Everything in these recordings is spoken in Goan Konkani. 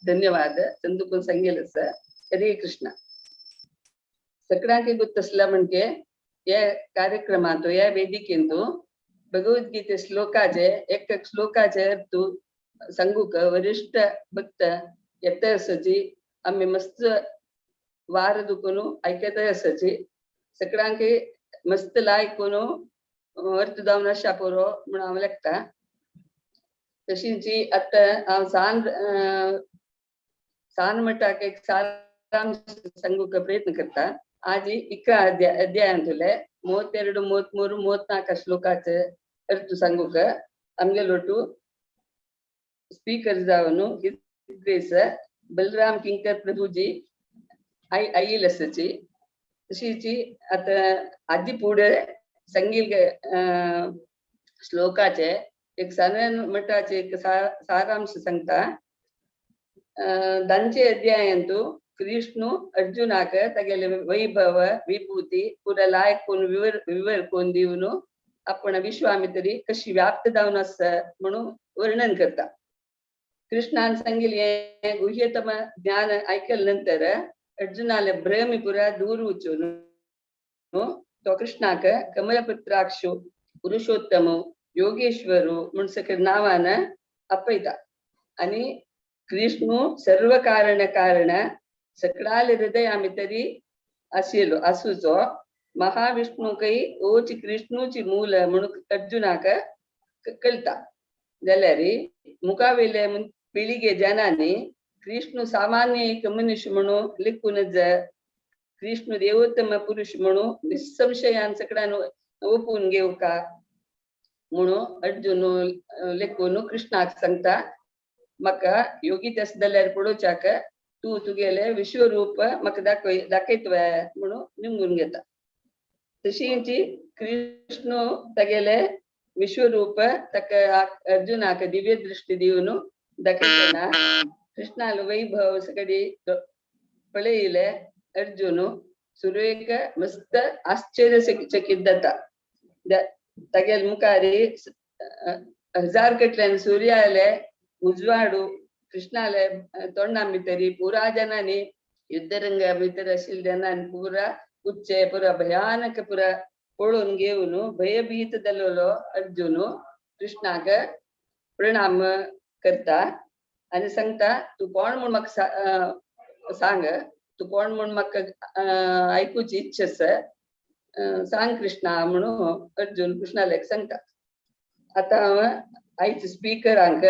धन्यवाद चंदूकून सांगेल आसा. हरे कृष्ण. सगळ्यांक गुत्तसला म्हणजे या कार्यक्रमांत, या वेदिकेंतु भगवद्गीते श्लोकाचे एक एक श्लोकाचे अर्थ सांगूक वरिष्ठ भक्त येता आसाची. आमी मस्त वार दुखून आयकताय आसाची. सगळ्यांक मस्त लायक करून अर्थ जावन आशा पुरो म्हणून हांव लेखता. तशींच आतां हांव सान सान मठाक एक सारांश सांगूक प्रयत्न करता. आज 11 अध्यायांतले 32, 33, 34 श्लोकाचे अर्थ सांगूक आमगेलो ಒಟ್ಟು स्पीकर जावन his grace Balram Kinkar Prabhuji I oil आसाची. तशीच आतां आदी फुडें सांगिल्ले श्लोकाचे एक साधारण मठाचे एक सारांश सांगता. 10 अध्यायांतु कृष्ण अर्जुनाक तगेले वैभव विभूती पुरा लायक कोण विवर विवर कोण दिवन आपण विश्वामित्री कशी व्याप्त जावन आसा म्हणून वर्णन करता. कृष्णान सांगिल्ले गुह्यतम ज्ञान ऐकल नंतर अर्जुनाले भ्रमी पुरा दूर वचून तो कृष्णाक कमलपत्राक्षु, पुरुषोत्तम, योगेश्वरू म्हूण सगळे नांवान आपयता. आनी कृष्णू सर्व कारण कारण सकळाले हृदया भितरी आशिल्लो आसूचो महाविष्णुकय ओची कृष्णूची मूल म्हणून अर्जुनाक कळटा. जाल्यार मुखावेले पिळगे जनांनी कृष्ण सामान्य एक मनुष्य म्हणून लेखून कृष्ण देवोत्तम पुरुष म्हणून निसंशयान सगळ्यान ओपून घेवका म्हणून अर्जुन लेखून कृष्णाक सांगता, म्हाका योगी आसा जाल्यार पळोवच्याक तूं तुगेले विश्वरूप म्हाका दाखय दाखयतवे म्हणून निमगून घेता. तशींच कृष्ण तागेले विश्वरूप ताका अर्जुनाक दिव्य दृष्टी दिवन दाखयतना कृष्णालो वैभव सगळी पळयले अर्जुन सुरवेक मस्त आश्चर्यचकित जाता. तागेले मुखारी हजार कटल्यान सूर्याले उजवाडू कृष्णाले तोंडा भितरी पुरा जनांनी युद्धरंगा भितर आशिल्ल्या जनांनी पुरा उच्चे पुरा भयानक पुरा पळोवन घेवन भयभीत जाल्लो अर्जुन कृष्णाक प्रणाम करता आनी सांगता, तूं कोण म्हूण म्हाका सांग, तूं कोण म्हूण म्हाका आयकुची इच्छा आसा, सांग कृष्णा म्हणून अर्जुन कृष्णालेक सांगता. आतां हांव आयज स्पिकरांक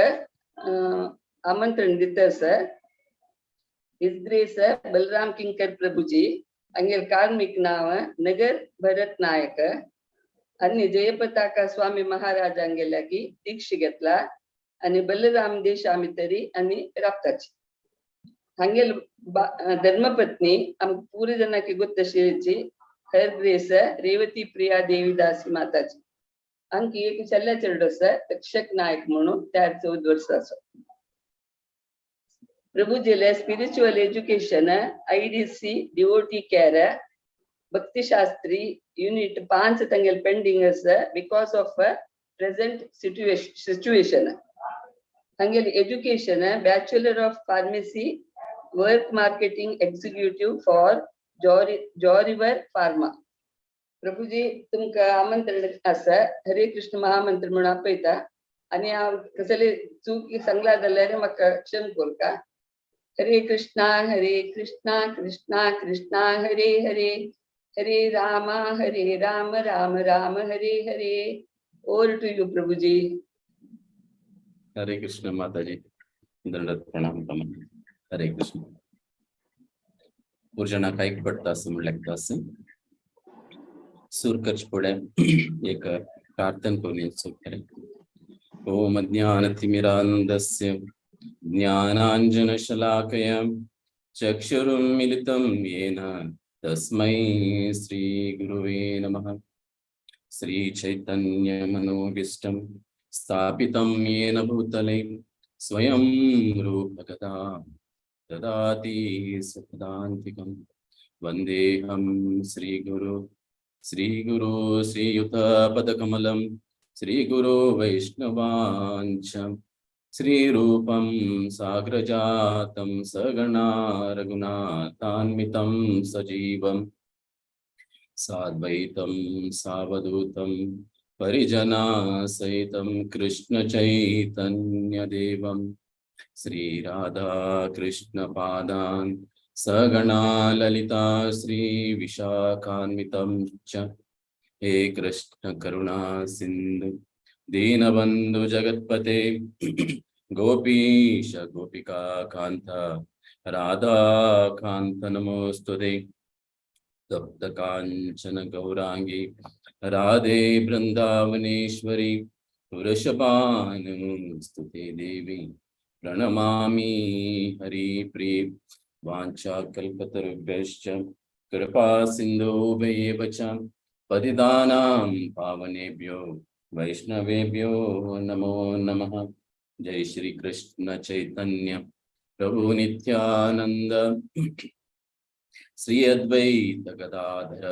आमंत्रण दिता आसा. His grace Balram Kinkar Prabhuji, हांगेले कार्मिक नांव नगर भरत नायक आनी जयपताका स्वामी महाराजांगेल्याकी दीक्षा घेतला आनी बलराम देशा भितरी आनी राबताची. हांगेल धर्मपत्नी आमकां पुरे जनांक गोत्त आशिल्ली हर ग्रेस रेवती प्रिया देवीदासी माताजी. हांकी एक चेडो चेडो आसा तक्षक नायक म्हणून, 13-14 वर्साचो. प्रभुजीले spiritual education IDC devotee care Bhaktishastri unit 5 तांगेले पेंडिंग आसा because of present situation. तांगेले education bachelor of pharmacy, work marketing executive for Joriver Pharma. Prabhuji, तुमकां आमंत्रण आसा. हरे कृष्ण महामंत्र म्हणून आपयता आनी हांव कसले चूक सांगला जाल्यार म्हाका क्षम करका. हरे कृष्णा हरे कृष्णा कृष्णा कृष्णा हरे हरे, हरे रामा हरे Ram Ram Ram Hare Hare. Over to you Prabhuji. Hare Krishna Mataji, दंडवत प्रणाम प्रमाण. हरे कृष्ण. पुरजणाक ऐक पडटा आसा म्हणल्यार आसा. सूर करचे फुडें एक प्रार्थना करून सोदतले. ओम अज्ञानतिमिरान्धस्य ज्ञानाञ्जनशलाकया चक्षुरुन्मीलितं येन तस्मै श्रीगुरुवे नमः. श्रीचैतन्यमनोभीष्टं स्थापितं येन भूतले स्वयं रूपकदा ददाति स्वपदान्तिकं. वन्देऽहं श्रीगुरु श्रीगुरु श्रीयुतपदकमलं श्रीगुरु वैष्णवाञ्च. श्रीरूपं साग्रजातं सगणा रघुनाथान्वितं सजीवम् साद्वैतं सावधूतं परिजनासहितं कृष्णचैतन्यदेवं श्रीराधाकृष्णपादान् सगणा ललिता श्रीविशाखान्वितं च। हे कृष्ण करुणा सिन्धु दीनबन्धु जगत्पते गोपीश गोपिका कान्त राधाकान्त नमोऽस्तुते। तप्त काञ्चन गौराङ्गी राधे वृन्दावनेश्वरी वृषभानुस्तुते देवी प्रणमामि हरिप्रिये। वाञ्छाकल्पतरुभ्यश्च कृपा सिन्धुभ्येव च पतितानां पावनेभ्यो वैष्णवेभ्यो नमो नमः। जय श्री कृष्ण चैतन्य प्रभु नित्यानंद श्री अद्वैत गदाधर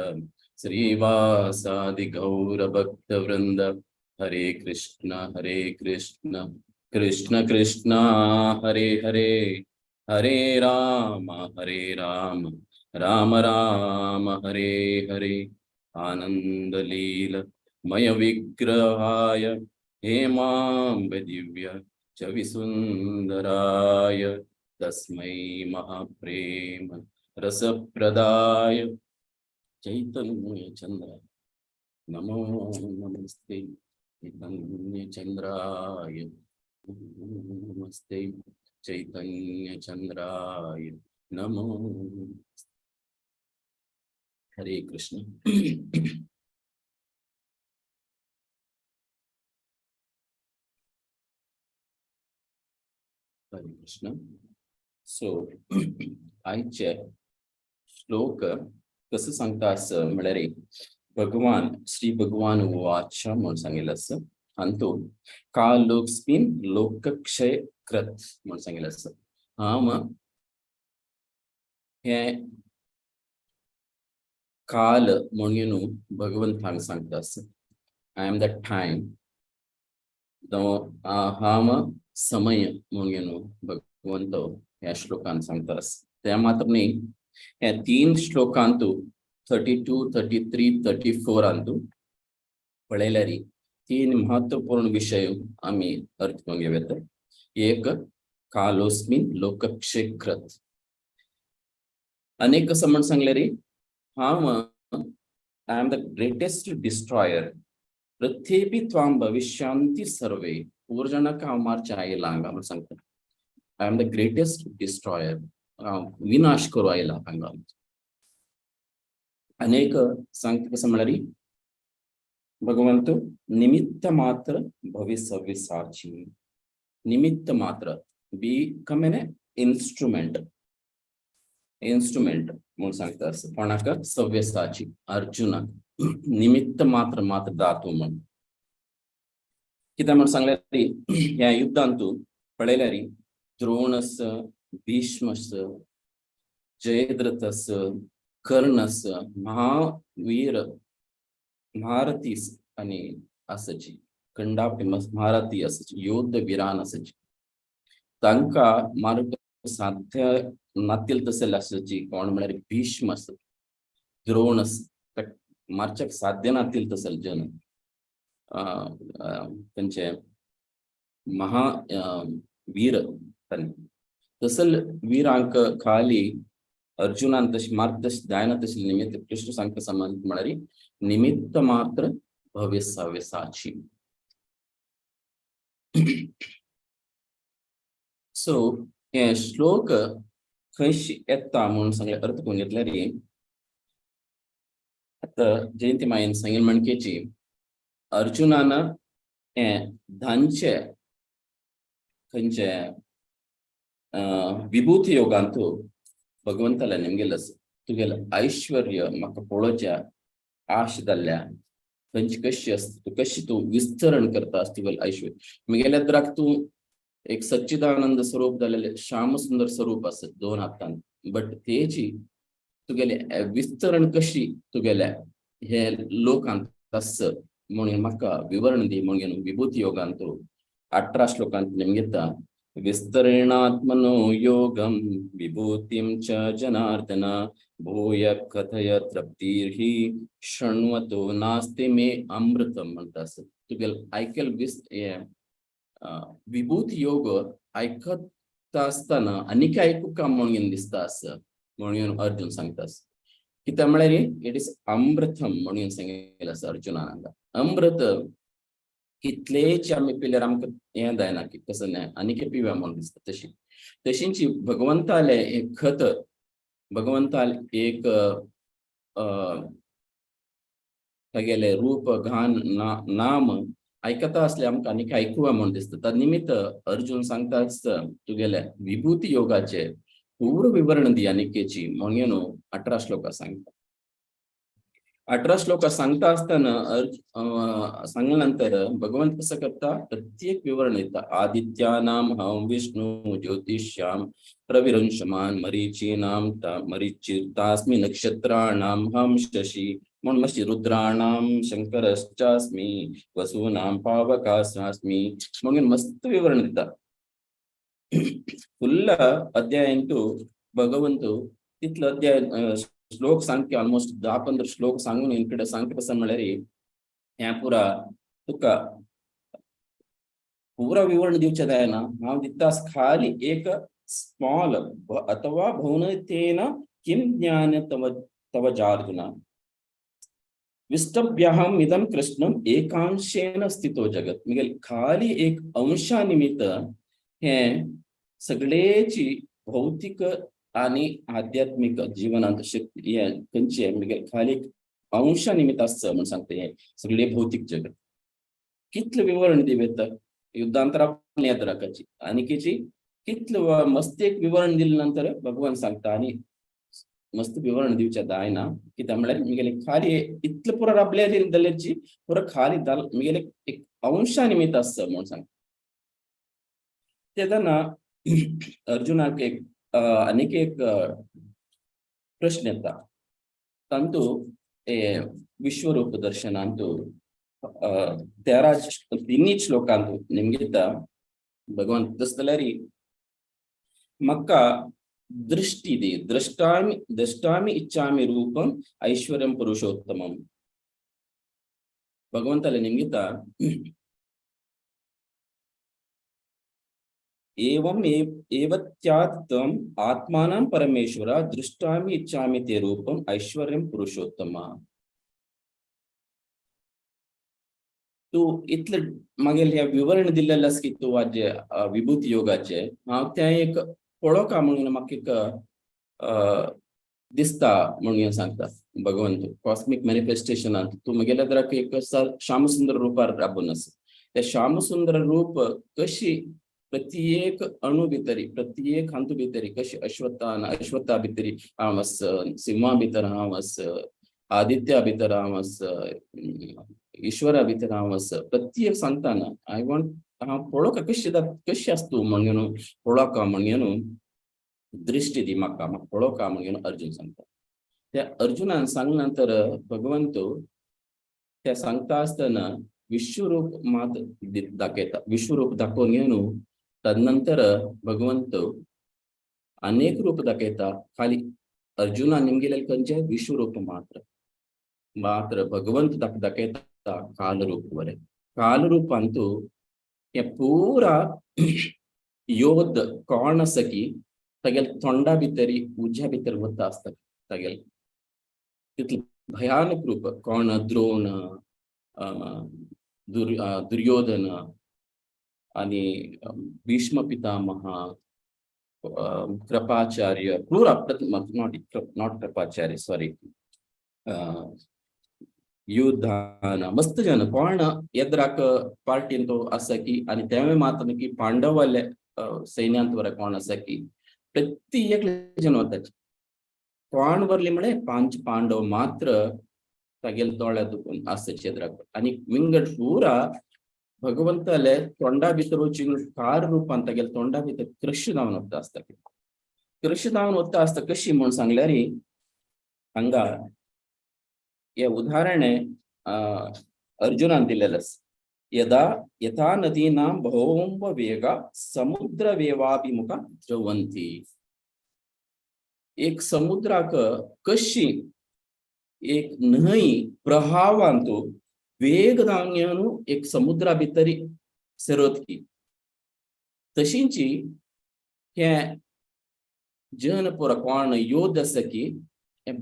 श्रीवासादि गौर भक्त वृंद। हरे कृष्ण कृष्ण कृष्ण कृष्ण हरे हरे, हरे राम राम राम राम हरे हरे। आनंद लील मय विग्रहाय हेमांब दिव्य चविसुंदराय तस्मै महाप्रेम रसप्रदाय चैतन्य चंद्र नमो नमस्ते। चैतन्य चंद्राय नमस्ते। चैतन्य चंद्राय नमो। हरे कृष्ण। हरे कृष्ण। सो आयचे श्लोक कसं सांगता असं म्हळ्यार भगवान श्री भगवान उवाच म्हणून सांगितलं असं। हातूंत कालोस्मिन लोकक्षय कृत म्हणून सांगितलं असं। हांव हे काल म्हणून भगवंत हांगा सांगता असं। I am the time, हांव समय म्हणून भगवंत ह्या श्लोकान सांगता असं। ते मात्र न्ही, ह्या तीन श्लोकांतू 32 33 34 अंतू पळयल्यार तीन महत्वपूर्ण विषय आमी अर्थ करून घेवया। एक कालोस्मिन लोकक्षेकृत, अनेक कसं म्हण सांगले रे, हांव I am the greatest destroyer पृथ्वी त्वां भविष्यांति सर्वे पूर्जनक हांव मारचें आयला हांगा म्हण सांगता। I am the greatest destroyer, हांव विनाश करूं आयला हांगा। अनेक सांगता कसं म्हळ्यार भगवंत निमित्त मात्र भविसव्यसाची, निमित्त मात्र बिकम एन इन्स्ट्रुमेंट, इन्स्ट्रुमेंट म्हणून सांगता असं। कोणाक सव्यसाची अर्जुनाक निमित्त मात्र मात्र धातू म्हण कित्याक म्हण सांगल्यार ह्या युद्धांतू पळयल्यार द्रोणस भीष्मस जयद्रथस कर्णस महावीर महारथी आणि आसाची कंडा फेमस महारथी आसाची योद्ध वीरान आसाची तांकां मार्ग साध्य नातील तसले आसाची कोण म्हळ्यार भीष्म आसत द्रोण आसत मारच्याक साध्य नातील तसले जन तांचे महा वीर तांणी तसल वीरांक खाली अर्जुनान तशी मार्ग तशी जायना तशी निमित्त कृष्ण सांगता समान म्हळ्यार निमित्त मात्र भविष्याची। सो हे श्लोक खंय येता म्हणून सांगले अर्थ करून घेतल्यार आतां जयंती मायेन सांगेल म्हणकेची अर्जुनान हे धांचे खंयचे विभूती योगांतू भगवंताला नेमगेल तुगेलं ऐश्वर्य म्हाका पळोवच्या आश जाल्ल्या खंयची कशी आसता तूं कशी तूं विस्तरण करता तुगेलें ऐश्वर्य म्हगेल्या द्राक तूं एक सच्चिदानंद स्वरूप जालेले श्याम सुंदर स्वरूप आसत दोन हातान बट तेजी तुगेले विस्तरण कशी तुगेल्या हे लोकांत आस म्हणून म्हाका विवरण दी म्हणून विभूती योगांत 18 श्लोकांत निमगिता विस्तरेणात्मनो योगम विभूतिं च जनार्दन भूय कथय तृप्तिर्हि शृण्वतो नास्ति मे अमृतम म्हणटा आसा. तुगेल आयकेल विस हें विभूत योग आयकता आसतना आनीक आयकूंक का म्हणून दिसता आसा म्हणून अर्जुन सांगता आसा. कित्याक म्हळ्यार it is अमृतम म्हणून सांगिल्लें आसा अर्जुनान हांगा. अमृत कितलेच आमी पिल्यार आमकां हें जायना की कसं न्हय आनीक पिवया म्हणून दिसता. तशी तशींची भगवंताले एक खत भगवंताले एक तागेले रूप घान नाम आयकता आसले आमकां आनीक आयकुया म्हणून दिसता. त्या निमित्त अर्जुन सांगता आसता तुगेले विभूती योगाचे पूर्ण विवरण दी आनिकेची म्हणून 18 श्लोका सांगता. 18 श्लोका सांगता असताना सांगल्या नंतर भगवंत कसं करता प्रत्येक विवरण दिता. आदित्यानाम हं विष्णु ज्योतिष्याम रविरंशमान मरीचीनाम मरीचिर्तास्मि नक्षत्राणाम हं शशी म्हणून मातशी रुद्राणाम शंकरश्चास्मि वसूनाम पावकास्मि म्हणून मस्त विवरण दिता. फुल्ल अध्यायांतू भगवंत तितलो अध्याय श्लोक सांगते ऑलमोस्ट 10-15 श्लोक सांगून इकडे सांगते कसं म्हळ्यार हें पुरा तुका पुरा विवरण दिवचें जायना हांव दिता खाली एक स्मॉल अथवा भुवनतेन किं ज्ञान तव तव जार्जुन विष्टभ्यहम इदं कृष्णम एकांशेन स्थितो जगत. मिगेल खाली एक अंशा निमित्त हें सगळेची भौतिक आणि आध्यात्मिक जीवनांत शक्ती हे खंयचे मिगेल खाली एक अंशा निमित्त आसता म्हणून सांगता. हे सगळे भौतिक जगत कितलें विवरण दिवं येता युद्धांतर आपण याद राखायची आणि किची कितलं मस्त एक विवरण दिल्या नंतर भगवान सांगता आणि मस्त विवरण दिवच्या जायना कित्याक म्हळ्यार मिगेले खाली इतलें पुरो राबले जाल्यारची पुरो खाली दाल मिगेले एक अंशा निमित्त आसता म्हणून सांगता. तेन्ना अर्जुनाक एक आनीक एक प्रश्न येता. तांतू विश्वरूप दर्शनांतू 13 तिन्ही श्लोकांतू निमगिता भगवान तस जाल्यार म्हाका दृष्टी दी द्रष्टामि द्रष्टामि इच्छामि रूपम ऐश्वर्यं पुरुषोत्तमम. भगवंताले निमगिता एवं एवत्यात्तम आत्मानं परमेश्वर दृष्टामि इच्छामि ते रूपम ऐश्वर्यं पुरुषोत्तम. तूं इतलें मागीर हें विवरण दिल्लें आसा की तूं वाजे विभूती योगाचें हांव तें एक पळोवका म्हणून म्हाका एक दिसता म्हणून सांगता भगवंत. कॉस्मीक मॅनिफेस्टेशनांत तूं म्हगेल्या द्राक एक श्यामसुंदर रुपार राबून आसा. तें श्यामसुंदर रूप कशी प्रत्येक अणु भितरी प्रत्येक हांतू भितरी कशी अश्वत्था अश्वत्था भितरी हांव आस, सिंहा भितर हांव आस, आदित्या भितर हांव आस, ईश्वरा भितर हांव आस, प्रत्येक सांगताना I want हांव पळोवका कशी कशी आसता तूं म्हणून पळोवका म्हणून दृष्टी दी म्हाका म्हाका पळोवका म्हणून अर्जुन सांगता. त्या अर्जुनान सांगल्या नंतर भगवंत त्या सांगता आसतना विश्वरूप मात दाखयता. विश्वरूप दाखोवन घेवन तदनंतर भगवंत अनेक रूप दाखयता. खाली अर्जुनान निमगेलें खंयचें विश्वरूप मात्र मात्र भगवंत दाखयता कालरूप बरें. कालरूपांतू हे पुरा योध कोण आसा की तागेले तोंडा भितरी उज्या भितर वता आसता तागेले तितलें भयानक रूप कोण द्रोण दुर्योधन आणि भीष्म पितामह कृपाचार्य क्रूर not not Kripacharya sorry युद्धान मस्त जन कोण एद्राक पार्टीन तो आसा की आनी तेंवूय मात की पांडवाले सैन्यांत बरें कोण आसा की प्रत्येक जन वता कोण वरली म्हळे पांच पांडव मात्र तागेले दोळ्या दुखून आसा चेद्राक आनी विंगड पुरा भगवंताले तोंडा भितर वचून कार रुपान तागेले तोंडा भितर कृष्ण जावन वता आसता. कृष्ण जावन वता आसता कशी म्हूण सांगल्यार हांगा हे उदाहरण अर्जुनान दिलेलें आसा. यदा यथा नदीनां बहवोऽम्ब वेग समुद्रवेवाभिमुख द्रवन्ति. एक समुद्राक कशी एक न्हंय प्रहावांतु वेग जावन येवन एक समुद्रा भितरी सरत तशींची हे जन पुरा कोण योद्ध आसा की हे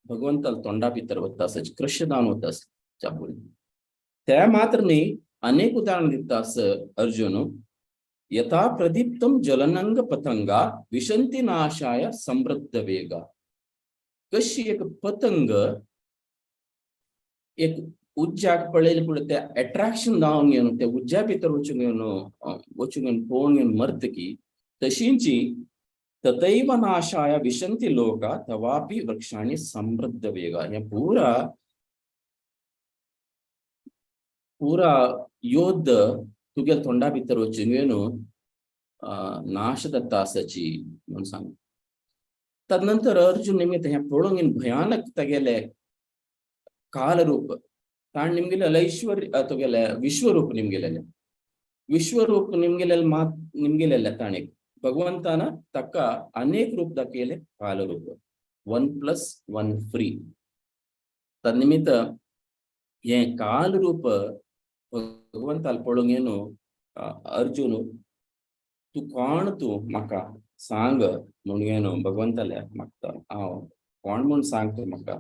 भगवंताल तोंडा भितर वता आसा, कृष्ण जावन वता आसा चाबून. त्या मात्र न्ही, अनेक उदाहरण दिता आस अर्जुन. यथा प्रदीप्तम जलनंग पतंगा विशंती नाशाय समृद्ध वेगा. कशी एक पतंग एक उज्जाक पळयले पळय ते अट्रॅक्शन जावन घेवन ते उज्जा भितर वचून घेवन वचून घेवन पळोवन घेवन मरत की तशींची तथैव नाशाय विशंती लोका तवापि वृक्षाणी समृद्ध वेगा. हे पुरा पुरा योद्ध तुगे तोंडा भितर वचून घेवन नाश जाता आसाची म्हणून सांग. तदनंतर अर्जुन निमित्त हें पळोवन घेवन भयानक तागेले कालरूप ताण निमगेले ऐश्वर्य तुगेले विश्वरूप निमगेलेले विश्वरूप निमगेले मात निमगेलेले ताणें भगवंतान ताका अनेक रूप दाखयले कालरूप 1+1 फ्री. तन्निमित्त हें कालरूप भगवंताल पळोवंक येवन अर्जुन तूं कोण तूं म्हाका सांग म्हणून येवन भगवंताले मागता हांव कोण म्हूण सांग तूं म्हाका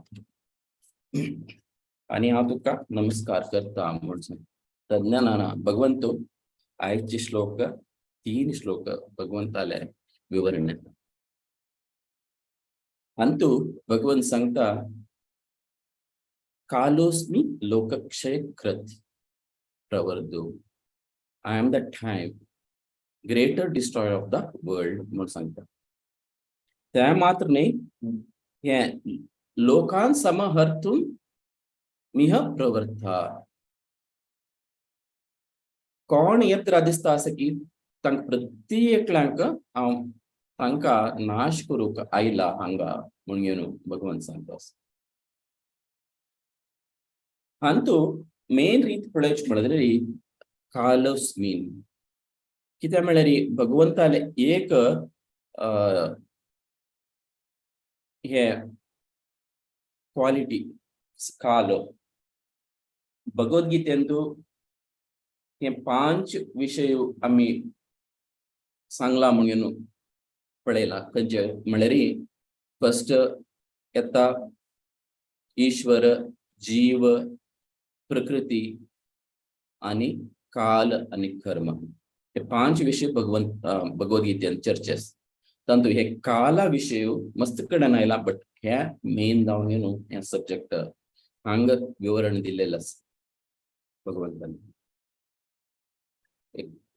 आनी हांव तुका नमस्कार करता म्हूण सांग. तज्ञानान भगवंत आयचे श्लोक 3 श्लोक भगवंताले विवरण येता. अंतु भगवंत सांगता कालोस्मि लोकक्षय कृत प्रवर्धो. I am the time greater destroyer of the world म्हणून सांगता. त्या मात्र न्ही हे लोकान समहर्तुम मिह प्रवर्ता. कोण येत्र दिसता आसा की तांकां प्रत्येकल्यांक हांव तांकां नाश करूंक आयला हांगा म्हणून घेवन भगवंत सांगता. हांतू मेन रीत पळोवची म्हणल्यार कालोस्मीन कित्याक म्हळ्यार भगवंताले एक हे क्वालिटी काल भगवद्गीतेंतु हे 5 विषय आमी सांगला म्हणून पळयला. खंयचे म्हळ्यार फर्स्ट येता ईश्वर, जीव, प्रकृती आणि काल आणि कर्म. हे 5 विषय भगवद्गीतेन चर्चे आसा. तातूंत हे काला विषय मस्त कडेन आयला बट हे मेन जावन न्हू हे सब्जेक्ट हांगा विवरण दिलेलं आसा भगवंतान.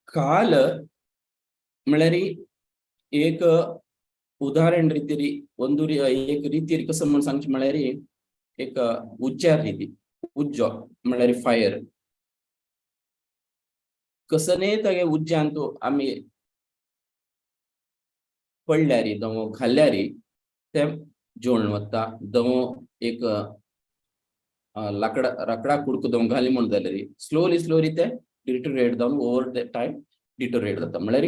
काल म्हळ्यार एक उदाहरण रितीरी ಒಂದು एक रितीर कसं म्हूण सांगचें म्हळ्यार एक उज्जार रिती उज्जो म्हळ्यार फायर कसने तागे उज्जान तो आमी पडल्यार दमो घाल्यार ते जोडून वता. दमो एक लाकडा राकडा कुडको दमो घाली म्हूण जाल्यार स्लोली स्लोली ते डिटोरेट जावन ओवर the time डिटोरेट जाता म्हळ्यार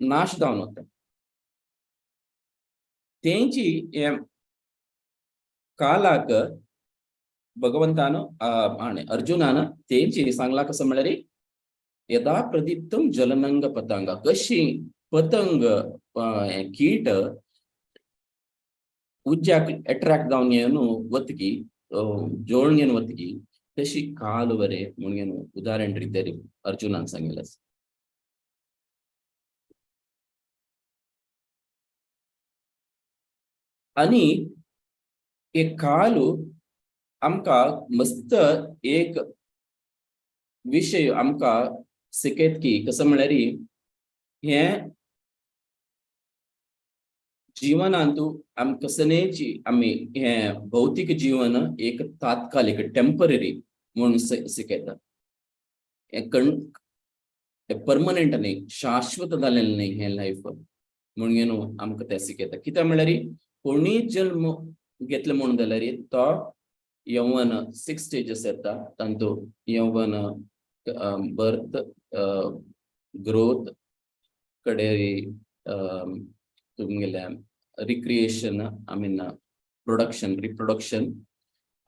नाश जावन वता. तेंची कालाक भगवंतान अर्जुनान तेंची सांगला कसं म्हळ्यार यदा प्रदीप्तम जलनंग पतंग कशी पतंग कीट उज्जाक अट्रॅक्ट जावन येवन वतकी जोडून घेवन वतकी तशी काल बरे म्हणून उदाहरण रित्या अर्जुनान सांगितलं. आणि एक काल आमकां मस्त एक विषय आमकां शिकयत की कसं म्हळ्यार हें जीवनांतु आम कसनेची आमी हें भौतीक जीवन एक तात्कालिक टेंपररी म्हणून शिकयता. हें कण परमनंट न्ही, शाश्वत जालेलें न्ही हें लायफ म्हणून न्हू आमकां तें शिकयता. कित्याक म्हळ्यार कोणीय जल्म घेतलो म्हणून जाल्यार तो यौवन 6 स्टेजीस येता. तातूंत यौवन, बर्थ, ग्रोथ कडे तुमगेल्या recreation, I mean, production, reproduction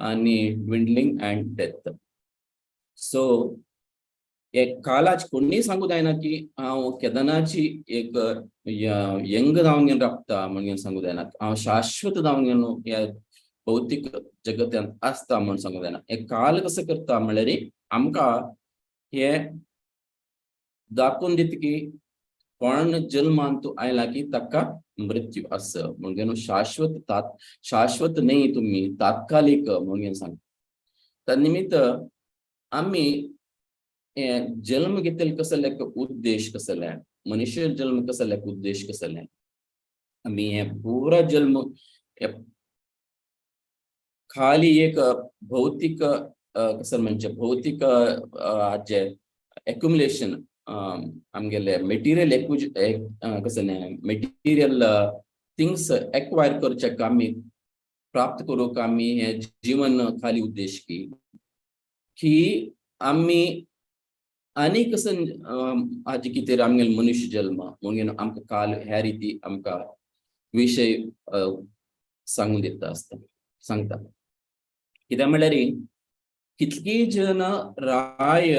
आणि ड्विंडलिंग अँड डेथ. सो एक कालाच कोणी सांगू जायना की हांव केदनाची एक यंग जावन घेवन राबता म्हणून सांगू जायना, हांव शाश्वत जावन घेवन ह्या भौतीक जगत्यांत आसता म्हूण सांगू जायना. हे काल कसो करता म्हणल्यार आमकां हे दाखोवन दिता की कोण जल्मान तूं आयला की ताका मृत्यू आस म्हणजे न्हू शाश्वत तात शाश्वत न्ही, तुमी तात्कालीक म्हणून सांगता. त्या निमित्त आमी हे जल्म घेतले कसले उद्देश कसले, मनुष्य जल्म कसले उद्देश कसले, आमी हे पुरा जल्म हे खाली एक भौतिक कसं म्हणजे भौतिक हाजे एक्युमुलेशन, आमगेले मेटिरियल एक्विज कसं मेटिरियल थिंग्स एक्वायर करच्याक, आमी प्राप्त करूंक आमी हे जीवन खाली उद्देश की की आमी आनी कसं हाजे कितें आमगेले मनुष्य जल्म म्हणून आमकां काल ह्या रिती आमकां विशय सांगून दिता आसता, सांगता. कित्याक म्हणल्यार कितकी जन राय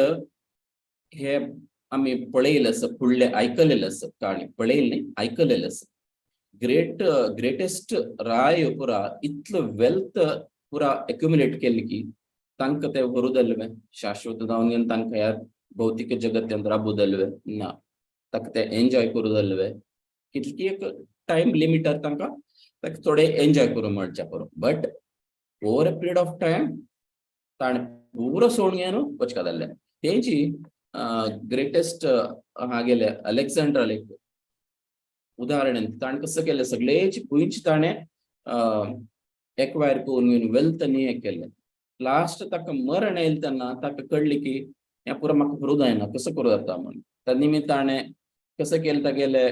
हे आमी पळयलें आसा, फुडले आयकलेलें आसा, काणी पळयलें न्ही, आयकलेलें आसा. ग्रेटेस्ट राय पुरा इतलो वेल्थ पुरा एक्युमुलेट केल्ले की तांकां ते व्हरूं जाल्ले शाश्वत जावन घेवन तांकां ह्या भौतीक जगत्यांत राबू जाल्ले ना, ताका ते एन्जॉय करूं जाल्ले. कितकी एक टायम लिमिटार तांकां ताका थोडे एन्जॉय करूं मेळच्या पुरो, but over a period of time ताणें पुरो सोडून घेवन वचका जाल्लें. तेंची ग्रेटेस्ट हागेले अलेक्झांडर एक उदाहरण. ताणें कसं केलें, सगळेची खंयची ताणें एक्वायर करून घेवन वेल्थ न्ही हें केलें. लास्ट ताका मरण येयलें तेन्ना ताका कळ्ळें की हें पुरो म्हाका करूं जायना, कसो करूं जाता म्हूण. त्या निमित्त ताणें कसं केलें, तागेले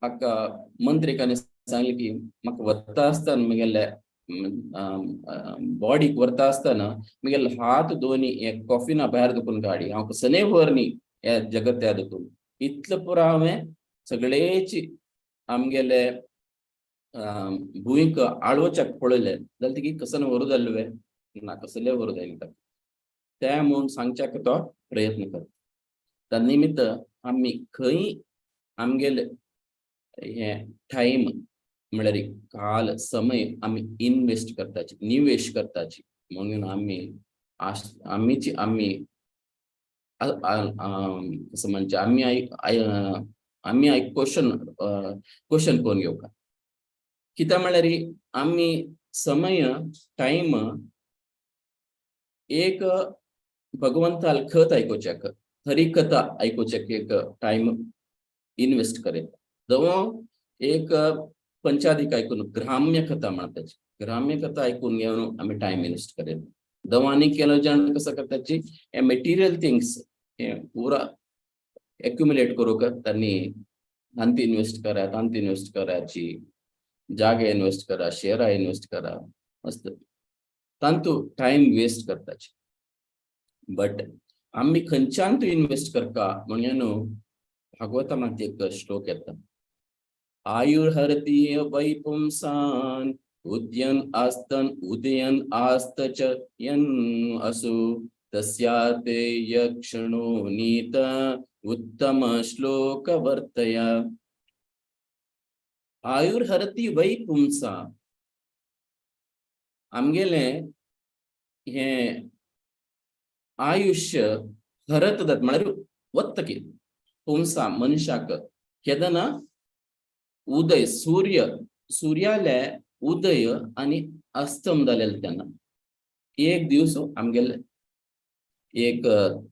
हाका मंत्रिकांनी सांगलें की म्हाका वता आसतना, म्हगेले बॉडीक व्हरता आसतना म्हगेले हात दोनी हे कॉफिना भायर दुखून काडी, हांव कसलेय व्हर न्ही ह्या जगत्या दुखून. इतलें पुरो हांवें सगळेची आमगेले भुंयक आळोवच्याक पळयलें जाल्यार ती कसन व्हरूं जाल्ले ना, कसले व्हरूं जायना ताका तें म्हूण सांगच्याक तो प्रयत्न करता. त्या निमित्त आमी खंय आमगेले हे टायम म्हळ्यार काल समय आमी इन्वेस्ट करताची, निवेश करताची म्हणून आमी आमीची आमी कसं म्हणजे आमी क्वेश्चन क्वेश्चन करून घेवका. कित्याक म्हळ्यार आमी समय टायम एक भगवंताल खत आयकुच्याक, हरी कथा आयकुच्याक एक टायम इन्वेस्ट करेत दवो एक पंचाधिक आयकून ग्राम्य कथा म्हणताची, ग्राम्य कथा आयकून घेवन आमी टायम इन्वेस्ट करेत. दवानी केलो जाण कसं करताची हे मेटिरियल थिंग्स हे पुरा एक्युमुलेट करूंक त्यांनी तांती इन्वेस्ट करा, तांती इन्वेस्ट करायची, जागे इन्वेस्ट करा, शेअरा इन्वेस्ट करा, मस्त तांतू टायम वेस्ट करताची. बट आमी खंयच्यान तूं इन्वेस्ट करका म्हणून न्हू भागवतामांत एक श्लोक येता, आयुर्हरती वै पुंसान उद्यन आस्तन उदयन आस्त च यन असु तस्याते यक्षणो नीत उत्तम श्लोक वर्तया. आयुर्हरती वै पुंसा, आमगेले हे आयुष्य हरत जाता म्हळ्यार वत्त की पुंसा मनशाक केदना उदय सूर्य सूर्याले उदय आनी अस्तम जालेले तेन्ना एक दिवस आमगेले एक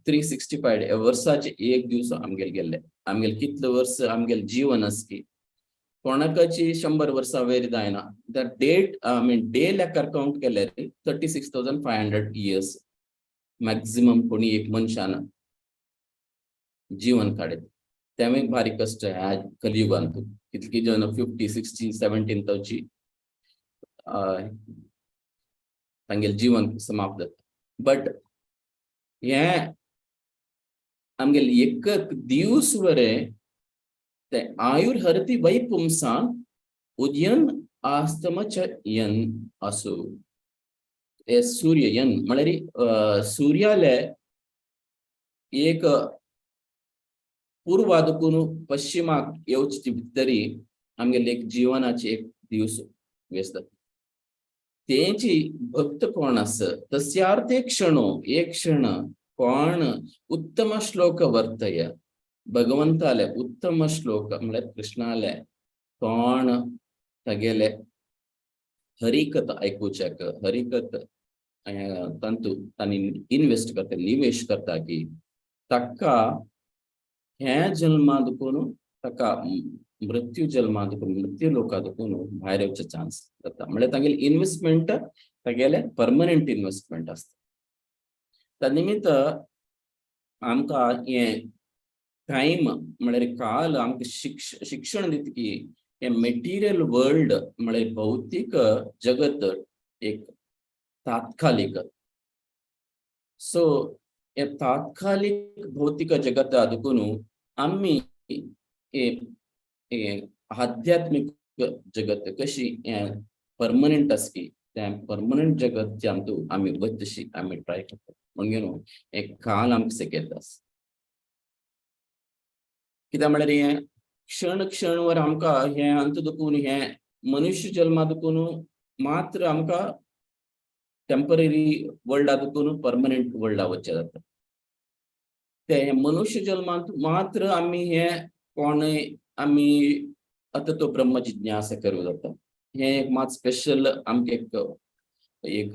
365 वर्साचे एक दिवस आमगेले गेल्ले. आमगेले कितले वर्स आमगेले जीवन आसा की कोणाकाची 100 वर्सां वयर जायना. The date, I mean, day लेखार काउंट केल्यार 36,500 years maximum कोणी एक मनशान जीवन काडत. तेंवूय भारी कश्ट ह्या कलियुगांत. कितकी जन 50, 60, 17 ताची तांगेलें जीवन समाप्त जाता. बट हें आमगेले एक दिवस वरे ते आयुर्हरती वै पुंसान उदयन आस्तमच यन आसू. हे सूर्य यन म्हळ्यार सूर्याले एक पूर्वादकून पश्चिमाक येवचे भितरी आमगेले एक जीवनाचे एक दिवस व्यस्त. तेंची भक्त कोण आस, तस्यार्थे क्षणो एक क्षण कोण उत्तम श्लोक वर्तय, भगवंताले उत्तम श्लोक म्हळ्यार कृष्णाले कोण तागेले हरिकथ आयकुच्याक, हरिकथ तांतू तांणी इन्वेस्ट करता, निवेश करता की ताका ह्या जल्मा दुखून ताका मृत्यू जल्मा दुखून मृत्यू लोका दुखून भायर येवचे चान्स जाता. म्हळ्यार तागेले इन्वेस्टमेंट तागेले परमनंट इन्वेस्टमेंट आसता. त्या निमित्त आमकां हें टायम म्हळ्यार काल आमकां शिक्षण दिता की हें मेटिरियल वर्ल्ड म्हळ्यार भौतीक जगत एक तात्कालिक. सो हे तात्कालिक भौतिक जगत दुखून आमी हे आध्यात्मिक जगत कशी हें परमनंट आसा की तें परमनंट जगत जे आमतू आमी वच तशी आमी ट्राय करता. म्हणजे न्हू हें काल आमकां शिकयता. कित्याक म्हळ्यार हें क्षण क्षणवर आमकां हें अंत दुखून हें मनुष्य जल्मा दुखून मात्र आमकां टेंपररी वर्ल्डा दुखून परमनंट वर्ल्डा वचचें जाता. ते मनुष्य जल्मांत मात्र आमी हें कोणूय आमी आतां तो ब्रह्म जिज्ञासा करूं जाता. हें एक मात स्पेशल आमकां एक एक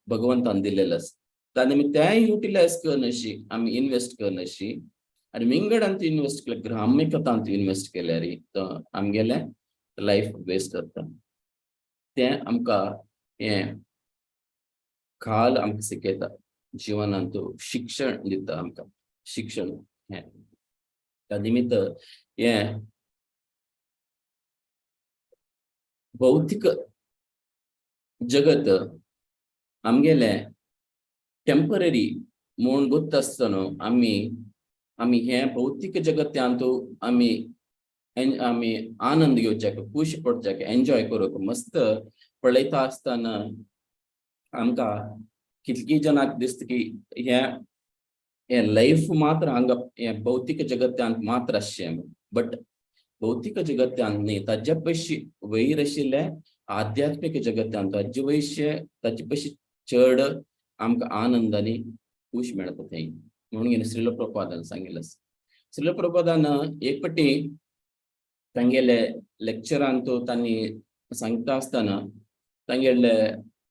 भगवंतान दिलेलें आसा. त्या निमित्त तें युटिलायज करनशी आमी इन्वेस्ट करनशी आनी विंगडांत इन्वेस्ट केल्यार, ग्राम्य कथांत इन्वेस्ट केल्यार तो आमगेलें लायफ वेस्ट जाता. तें आमकां हें काल आमकां शिकयता, जिवनांत शिक्षण दिता आमकां शिक्षण हें. त्या निमित्त हें भौतीक जगत आमगेलें टेंपररी म्हूण गोत्त आसतना आमी आमी हें भौतीक जगत्यांत आमी आमी आनंद घेवच्याक, खूश पडच्याक, एन्जॉय करूंक मस्त पळयता आसतना आमकां कितली जाणांक दिसता की हें हें लायफ मात्र हांगा हें भौतीक जगत्यांत मात्र आसचें. बट भौतीक जगत्यांत न्ही, ताज्या पयशी वयर आशिल्लें आध्यात्मीक जगत्यांत ताजे वयशे ताजे पयशी चड आमकां आनंद आनी खूश मेळटा थंय. म्हणून श्रील प्रभुपादान सांगिल्लें आसा. श्रील प्रभुपादान एक पटी तांगेले लेक्चरांत तांणी सांगता आसतना तांगेले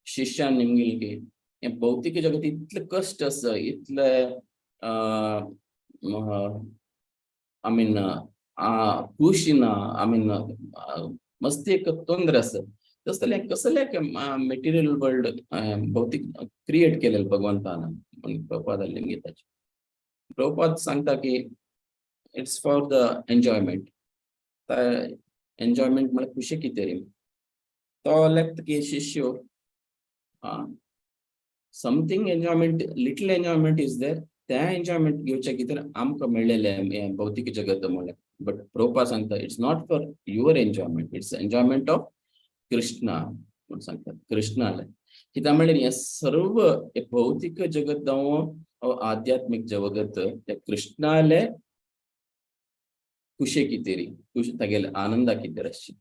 शिष्यान निमगिलें की हें भौतीक जगत इतलें कश्ट आसा, इतले I mean खुशी ना, I mean मस्त एक तोंदरे आसा. तसलें कसलें मेटिरियल वर्ल्ड भौतीक क्रिएट केलें भगवंतान म्हणून प्रभुपादान निमगिताचे. प्रभुपाद सांगता की it's for the enjoyment. Enjoyment म्हळ्यार खुशी कितें रे? तो लेखता की शिष्य something enjoyment, little enjoyment is there, त्या एन्जॉयमेंट घेवच्या कितें आमकां मेळ्ळेलें हें भौतीक जगत म्हणल्यार. बट प्रभुपाद सांगता it's not for your enjoyment, it's enjoyment of Krishna म्हूण सांगता कृष्णाले. कित्याक म्हणल्यार हें सर्व हें भौतीक जगत जावं आध्यात्मीक जगत त्या कृष्णाले खुशे कितेरी, खुश तागेले आनंदा कितें आसची.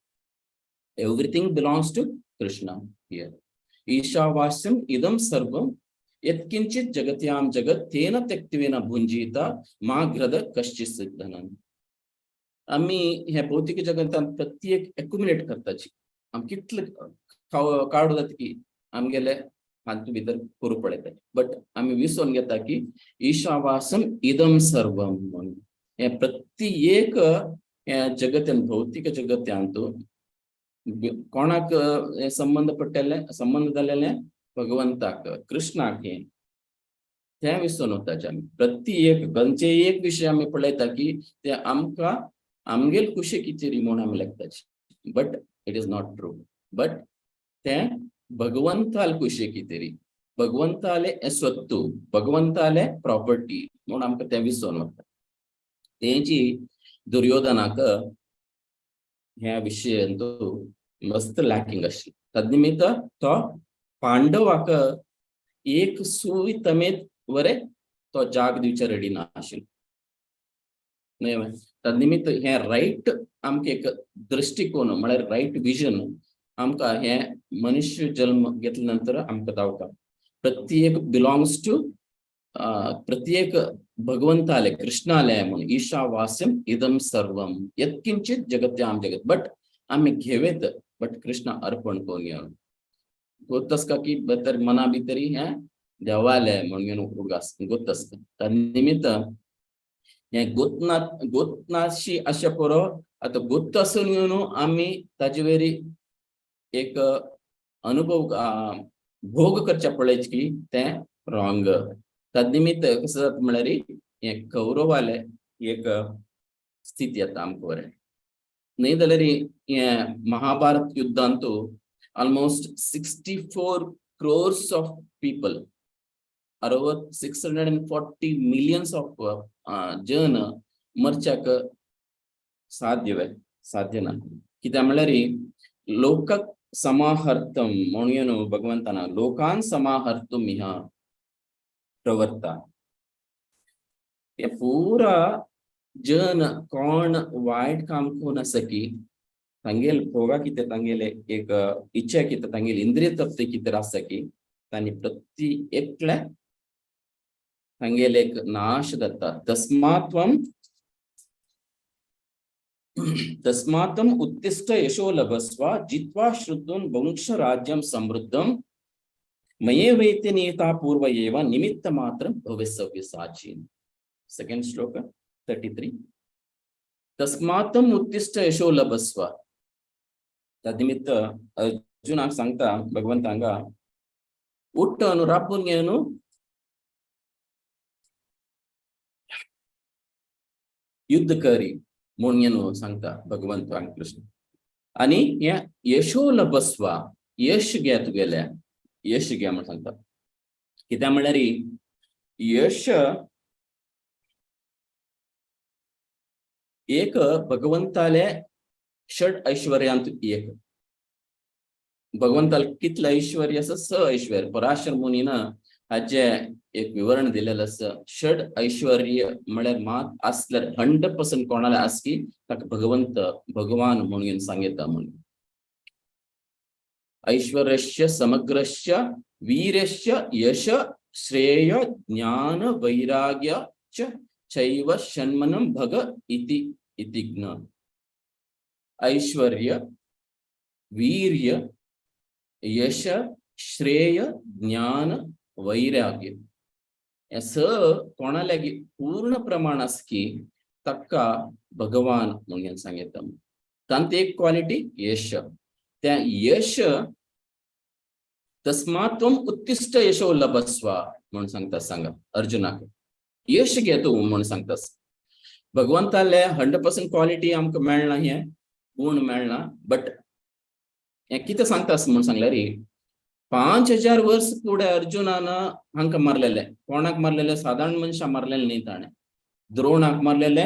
Everything belongs to Krishna here. ईशावास्यम इदम सर्वम यत्किंचित जगत्याम जगत तेन त्यक्त्वेन भुंजीत मा ग्रद कश्चित सिद्धनन. आमी हे भौतिक जगतांत प्रत्येक एक्युमुलेट करताची, आम कितले काडू जाता की आमगेले हातूंत भितर करूं पळयता, बट आमी विसरून घेता की ईशावासम इदम सर्वम म्हणून हे प्रत्येक हे जगत्यान भौतिक जगत्यांत कोणाक हे संबंध पडटले, संबंध जालेले भगवंताक, कृष्णाक. हे तें विसरून वताचे आमी. प्रत्येक खंयचे एक विशय आमी पळयता की ते आमकां आमगेल खुशी कितें म्हूण आमी लेखताचे, but it is not true. But तें भगवंताल खुशी कितें, भगवंताले स्वत्तू, भगवंताले प्रॉपर्टी म्हूण आमकां तें विसरून वता. तेंची दुर्योधनाक ह्या विशयांतु मस्त लॅकिंग आशिल्ली. तद्निमित्त तो पांडवाक एक सुय तमेत वरे तो जाग दिवच्या रेडी ना आशिल्लो न्हय. तद्निमित्त हें रायट आमकां एक दृश्टिकोन म्हळ्यार रायट विजन आमकां हें मनुष्य जल्म घेतल्या नंतर आमकां दावता. प्रत्येक बिलॉंग्स टू प्रत्येक भगवंताले कृष्णाले म्हणून ईशावास्यम इदम सर्वम यत्किंचित जगत्याम जगत. बट आमी घेवेत बट कृष्ण अर्पण करून घेवन गोत आसता की तर मना भितरी हें देवाले म्हणून उडगास गोत आसता. त्या निमित्त हें गोतना गोतनाशी अशें पुरो आतां गोत आसून घेवन आमी ताजे वरी एक अनुभव भोग करच्या पळयच की तें रॉंग. तद्निमित्त कसं जाता म्हळ्यार हें कौरवाले एक स्थिती येता आमकां बरें न्हय जाल्यार हें Mahabharata युद्धांतु almost 64 crores of people, अरवत 640 millions of जन मरच्याक साध्यवे साध्य ना. कित्याक म्हळ्यार लोक समाहर्तम म्हणून भगवंताना लोकान समाहर्तुम ह्या प्रवर्ता. हे पुरा जन कोण वायट काम करून आसा की तांगेल भोगा कितें तांगेले एक इच्छा कितें तांगेली इंद्रिय तृप्ती कितें आसा की तांणी प्रति एकल्या तांगेले एक नाश जाता. तस्मात्वम तस्मात्म उत्तिष्ठ यशो लभस्व जित्वा श्रुतुन वंश राज्यम समृद्धम मये वैत्य नियता पूर्व एव निमित्त मात्र भविष्य साची. सेकंड श्लोक 33. तस्मात्म उत्तिष्ठ यशो लभस्व. तद्निमित्त अर्जुनाक सांगता भगवंत हांगा उट्ट अनु राबून घेवन युद्ध करी म्हणून घेवन सांगता भगवंत हांगा कृष्ण. आनी हे यशो लभस्वा यश घे तुगेलें यश घे म्हण सांगता. कित्याक म्हणल्यार यश एक भगवंताले षड ऐश्वर्यांत एक. भगवंताल कितले ऐश्वर्य आसा स ऐश्वर्य. पराशर मुनीन हाजे एक विवरण दिलेलें आसा. षड ऐश्वर्य म्हळ्यार मात आसल्यार 100% कोणाले आसकी ताका भगवंत भगवान म्हणून सांगता म्हणून. ऐश्वर्यस्य समग्रस्य वीर्यस्य यश श्रेय ज्ञान वैराग्य च चैव षण्मनं भग इति इति ज्ञान. ऐश्वर्य वीर्य यश श्रेय ज्ञान वैराग्य हे स कोणा लागीं पूर्ण प्रमाण आसकी ताका भगवान म्हणून सांगता. तांत एक क्वालिटी यश. त्या यश तस्मात् त्वं उत्तिष्ठ यशो लभस्व म्हणून सांगता सांगा अर्जुनाक यश घे तूं म्हणून सांगता. भगवंताले 100% क्वालिटी आमकां मेळना हें गुण मेळना बट हें कितें सांगता म्हणून सांगल्यार 5000 वर्स फुडें अर्जुनान हांकां मारलेले. कोणाक मारलेले? सादारण मनशां मारलेले न्ही ताणें. द्रोणाक मारलेले,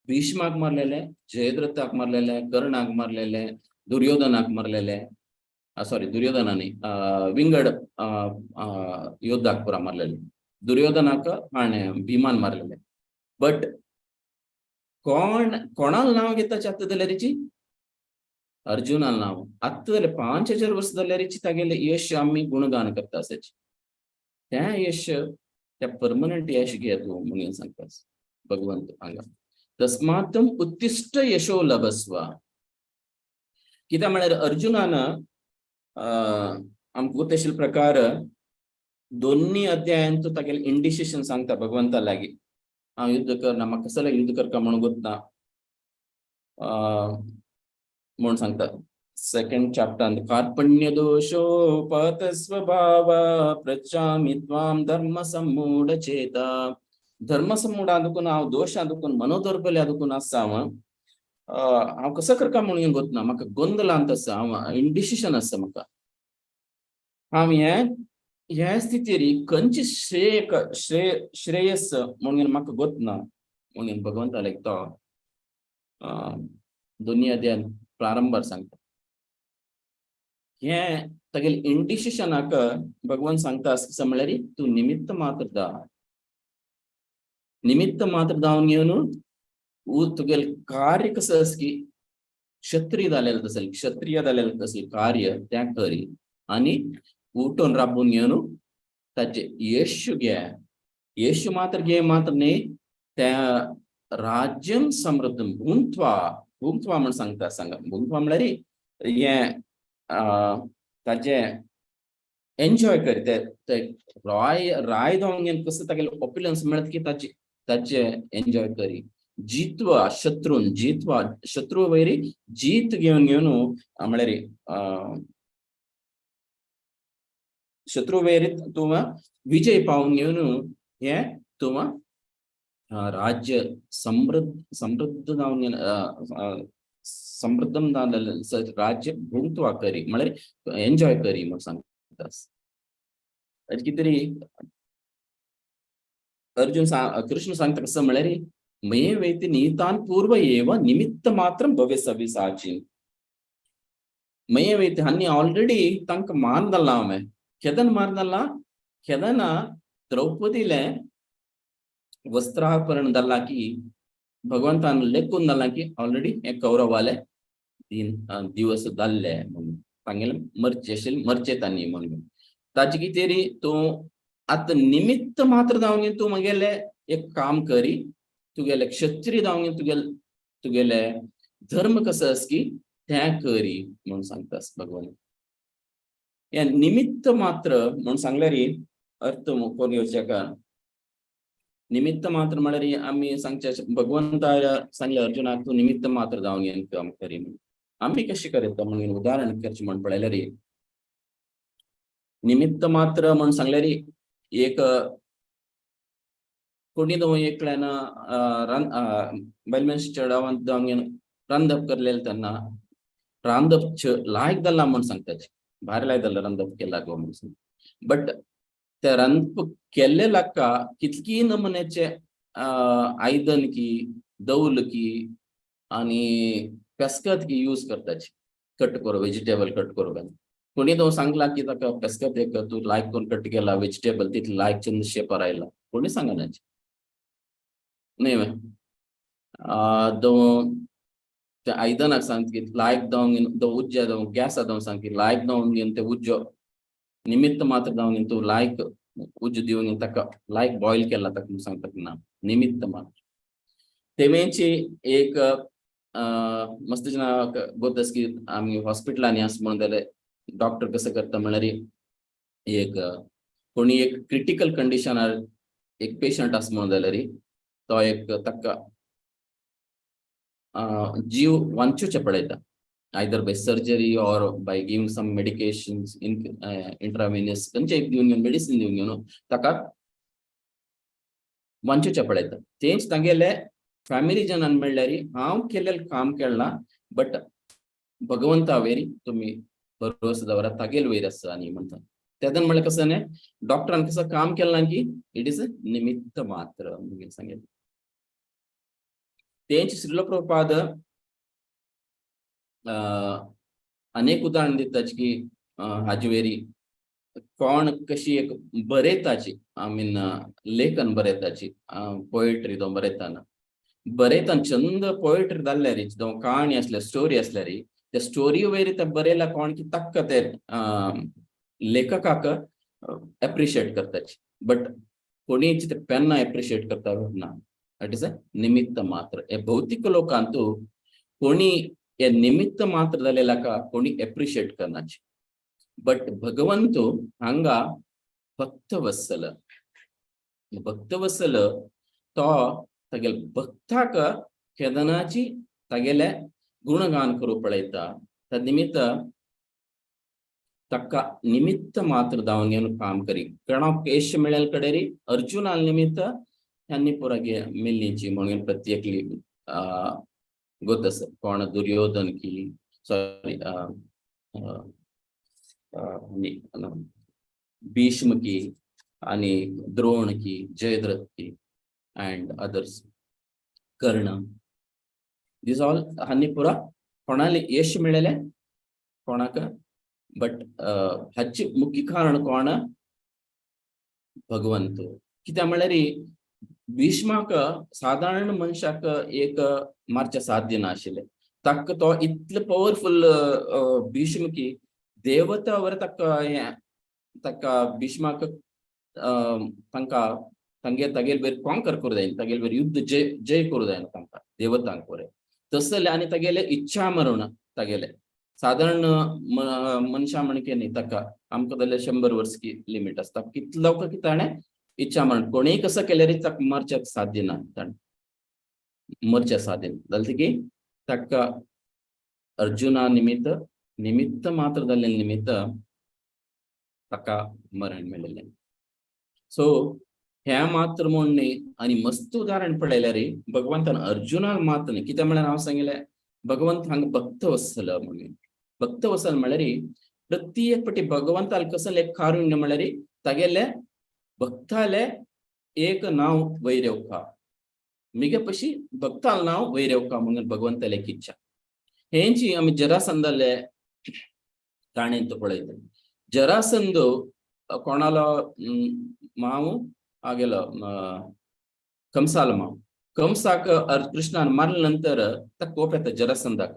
भीष्माक मारलेले, जयद्रथाक मारलेले, कर्णाक मारलेले, दुर्योधनाक मारलेले, सॉरी दुर्योधना न्ही विंगड योद्धाक पुरा मारलेले. दुर्योधनाक हाणें भीमान मारलेले. बट कोण कोणाक नांव घेता आत्तां जाल्यारीची अर्जुनान नांव. आत्तां जाल्यार 5000 वर्स जाल्यारीची तागेले यश आमी गुणगान करता आसाची. तें यश त्या परमनंट यश घे तूं म्हणून सांगता भगवंत हांगा. तस्मात् उत्तिष्ठ यशो लभस्व. कित्याक म्हळ्यार अर्जुनान आमकां तशे प्रकार दोन्ही अध्यायांत तागेले इंडिसिशन सांगता भगवंता लागीं. हांव युद्ध करना म्हाका कसलें युद्ध करता म्हणून गोतना म्हणून सांगता. सेकंड चॅप्टर कार्पण्य दोषोपत स्वभाव प्रच्छामि त्वां धर्म सम्मूढ चेता. धर्म सम्मूढ दुखून हांव दोशा दुखून मनोदौर्बल्य दुखून आसा हांव हांव कसो करता म्हणून गोतना म्हाका गोंदलांत आसा हांव इंडिसिशन आसा म्हाका. हांव हें ह्या स्थितीर खंयची श्रेय श्रेय श्रेयस म्हणून म्हाका गोतना म्हणून भगवंताले तो दोनी अध्याय प्रारंभार सांगता. हें तागेले इंडिसिशनाक भगवान सांगता कसं म्हळ्यार तूं निमित्त मात्र दा, निमित्त मात्र जावन घेवन तुगेले कार्य कसं आसा की क्षत्रिय जालेलें तसेल, क्षत्रिय जालेलें तसेल कार्य तें करी आनी उठून राबून घेवन ताचे यश घे. यश मात्र घे मात्र न्ही, त्या राज्यम समृद्ध भुंक्त्वा, भुंक्त्वा म्हण सांगता. सांगा भुंक्त्वा म्हळ्यार हें ताजें एन्जॉय करी ते ते राय राय जावन कसं तागेलें ऑप्युलन्स मेळत की ताचे ताचे एन्जॉय करी. जित्वा शत्रून जित्वा, शत्रू वैरी जीत घेवन घेवन म्हळ्यार शत्रू वैरी तूं विजय पावून घेवन हें तूं राज्य समृद्ध समृद्ध जावन समृद्धम जालेलें राज्य भुंक्त्वा करी म्हळ्यार एन्जॉय करी म्हण सांगता. ताजें कितें तरी अर्जुन कृष्ण सांगता कसं म्हळ्यार मये वेति निहितान पूर्व एव निमित्त मात्रं भवे सव्यसाचिन्. मये वेति हांणी ऑलरेडी तांकां मारदला हांवें. केदन मारदला? केदना द्रौपदीले वस्त्रापरण दल्ला की भगवंतान लेखून दल्ला की ऑलरेडी हे कौरवाले तीन दिवस जाल्ले म्हणून तांगेले मरचे आशिल्ले, मरचे तांणी म्हणून. ताचे कितें तरी तूं आतां निमित्त मात्र जावन तूं म्हगेलें एक काम करी, तुगेले क्षत्रिय जावन तुगेले तुगेले धर्म कसो आसा की तें करी म्हणून सांगता भगवान. हे निमित्त मात्र म्हणून सांगल्यार अर्थ कोण घेवचे का? निमित्त मात्र म्हळ्यार आमी सांगचे भगवंता सांगले अर्जुनाक तूं निमित्त मात्र जावन हें काम करी म्हणून. आमी कशें करता म्हणून उदाहरण करचें म्हण पळयल्यार निमित्त मात्र म्हण सांगल्यार एक कोणी दो एकल्यान बायल मनश चेडवान जावन रांदप करलेलें तेन्ना रांदप लायक जालां म्हण सांगताची, भारी लायक जालां रांदप केला गो म्हणून सांगता. बट ते रांदप केल्ले लाका कितकी नमुन्याचे आयदन की दौल की आनी पेस्कत की यूज करताची कट करो, वेजिटेबल कट करूं. कोणी तो सांगला की ताका पेस्कत एक तूं लायक करून कट केला वेजिटेबल तितले लायक चंद शेपार आयला, कोणी सांगना न्ही. दो ते आयदनाक सांग की लायक जावन दो उज्जा जावं गॅसा जावं सांग की लायक जावन घेवन ते उज्जो निमित्त मात्र जावन तूं लायक उज्जो दिवन ताका लायक बॉयल केला ताका सांगता ना, निमित्त मात्र. तेमेची एक मस्त जना गोत की आमी हॉस्पिटलांनी आसा म्हणून जाल्यार डॉक्टर कसं करता म्हळ्यार एक कोणी एक क्रिटिकल कंडिशनार एक पेशंट आसा म्हणून जाल्यार तो एक ताका जीव वांचूचे पळयता, either by surgery or by giving some medications in intravenous खंयचे एक दिवन घेवन मेडिसिन दिवन घेवन ताका वांचूचे पळयता. तेंच तांगेले फॅमिली जनान म्हणल्यार हांव केल्लें काम केलां बट भगवंता वयर तुमी भरोसो दवरा, तागेल वयर आसा. आनी म्हणटा तेदन म्हणल्यार कसं न्ही डॉक्टरान कसं काम केलां की it is निमित्त मात्र म्हणून सांगेल. तेंच श्रील प्रभुपाद अनेक उदाहरण दितात की हाजे वेरी कोण कशी एक बरयताची, I mean लेखन बरयताची, पोएट्री तो बरयताना बरयताना चंद पोएट्री जाल्यार जावं कहाणी आसल्यार स्टोरी आसल्यार त्या स्टोरी वयर ते बरयला कोण की ताका ते लेखकाक एप्रिशिएट करताची, बट कोणीच ते पेन्ना एप्रिशिएट करता ना. That is a निमित्त मात्र. हे भौतिक लोकांतू कोणी हे निमित्त मात्र जालेलाका कोणी एप्रिशिएट करनाची, बट भगवंतू हांगा भक्तवत्सल, भक्तवत्सल तो तागेले भक्ताक केदनाची तागेले गुणगान करूं पळयता. त्या निमित्त ताका निमित्त मात्र जावन घेवन काम करी कोणाक यश मेळ्ळेल कडेन अर्जुना निमित्त ह्यांनी पुरा मेल्लीची म्हणून प्रत्येकली गोत आसा. कोण दुर्योधन की सॉरी भीष्म की आणि द्रोण की जयद्रथ की and others. Karna, these all हांनी पुरा कोणाले यश मेळ्ळेलें कोणाक, बट हाचे मुख्य कारण कोण? भगवंत. कित्याक म्हळ्यार भीष्माक साधारण मनशाक एक मारचें साध्य नाशिल्लें. ताका तो इतलो पवरफुल भीष्म की देवता वर ताका हें ताका भीष्माक तांकां तांगे तागेले वयर कॉन्कर करूं जायना, तागेले वयर युद्ध जय जय करूं जायना तांकां देवतांक वयर तसले. आनी तागेले इच्छा मरण तागेले साधारण मनशां म्हणके न्ही, ताका आमकां जाल्यार 100 वर्स की लिमीट आसता. कितलो की ताणें इच्छा मरण कोणीय कसो केल्यार ताका मरच्याक साध्य ना, ताणें मरचें साध्य ना. जालें की ताका अर्जुना निमित्त निमित्त मात्र जाल्ले निमित्त ताका मरण मेळिल्लें. सो हें मात्र म्हूण न्ही, आनी मस्त उदाहरण पळयल्यार भगवंतान अर्जुनाक मात्र न्ही. कित्याक म्हळ्यार हांव सांगिल्लें भगवंत हांगा भक्त वत्सल म्हणून. भक्त वत्सल म्हळ्यार प्रत्येक पटी भगवंताल कसलें एक कारुण्य म्हळ्यार तागेले भक्ताले एक नांव वयर येवका, मिगे पशी भक्ताल नांव वयर येवका म्हणून भगवंताले एक इच्छा. हेंची आमी जरासंदाले काणयेंत पळयतात. जरासंध कोणालो माव आगेलो? कंसालो माव. कंसाक कृष्णान मारले नंतर ताका कोप येता जरासंधाक.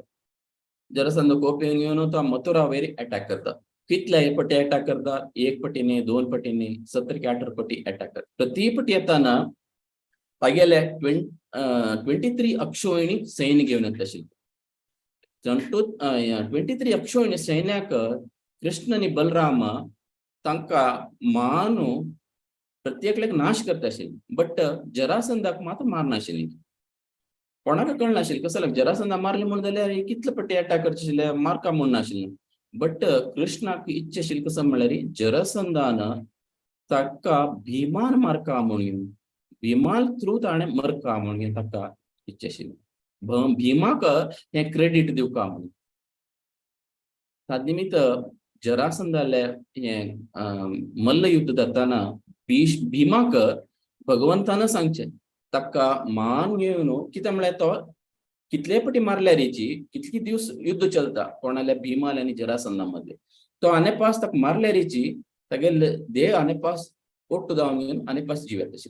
जरासंध कोप येवन तो मथुरा वयर अटॅक करता. कितले पटी अटॅक करता? एक पटी न्ही, दोन पटी न्ही, 17 की 18 पटी अटॅक करता. प्रति पटी येताना तागेले 23 अक्षोहिणी सैन्य घेवन येतले आशिल्ले. 23 अक्षोहिणी सैन्याक कृष्ण आनी बलराम तांकां मानू प्रत्येकल्याक नाश करता आशिल्ले, बट जरासंधाक मात्र मारनाशिल्ली. कोणाक कळनाशिल्लें कसो जरासंधा मारले म्हूण जाल्यार कितले पट्टी अटॅक करचे आशिल्ले, मारका म्हूण नाशिल्लें. बट कृष्णाक इच्छा आशिल्ली कसो म्हळ्यार जरासंधान ताका भीमान मारका म्हणून, भीमाल थ्रू ताणें मरका म्हणून ताका इच्छा आशिल्ली, भीमाक हें क्रेडीट दिवका म्हणून. ताद निमित्त जरासंधाले हें मल्ल युद्ध जाताना भीमाक भगवंतान सांगचें ताका मान घेवन. कितें म्हळ्यार तो कितले पटी मारल्यार हेची कितले दिवस युद्ध चलता कोणाल्या भीमाल आनी जरासंधा मध्ये, तो आने पास ताका मारल्यार हेची तागेले देह आने पास ओट्टू जावन घेवन आने पास जीव येता.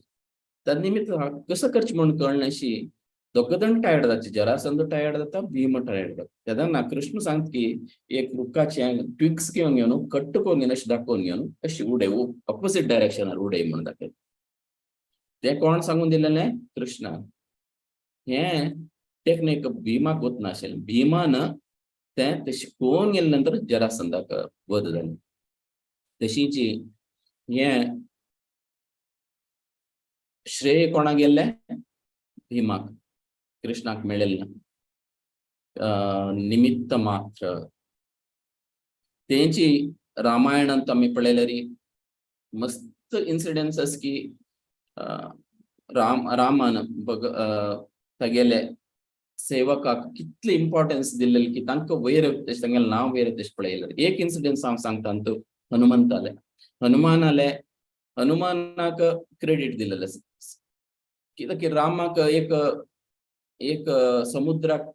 त्या निमित्त कसो करचें म्हणून कळनाशी दोग जाण टायर्ड जाचे, जरासंध टायर्ड जाता, भीम टायर्ड जाता. तेन्ना कृष्ण सांगता की एक रुखाचे ट्विग्स घेवन घेवन कट्ट करून घेवन अशें दाखोवन घेवन अशी उडय, ऑपोजीट डायरेक्शनार उडय म्हणून दाखयता. तें कोण सांगून दिलेलें? कृष्णान. हें टेक्नीक भीमाक वचनाशिल्लें. भीमान तें तशें पळोवन गेले नंतर जरासंधाक वध जालें. तशीच हें श्रेय कोणाक गेल्लें? भीमाक, कृष्णाक मेळिल्लें ना. निमित्त मात्र. तेंची रामायणांत आमी पळयल्यार मस्त इन्सिडन्स की रामान बग तागेले सेवकाक कितले इम्पॉर्टन्स दिल्लें की तांकां वयर तांगेलें नांव वयर तशें पळयलें. एक इन्सिडन्स हांव सांगता तो हनुमंताले, हनुमानाले, हनुमानाक क्रेडीट दिलेलें आसा. कित्याक की रामाक एक एक समुद्राक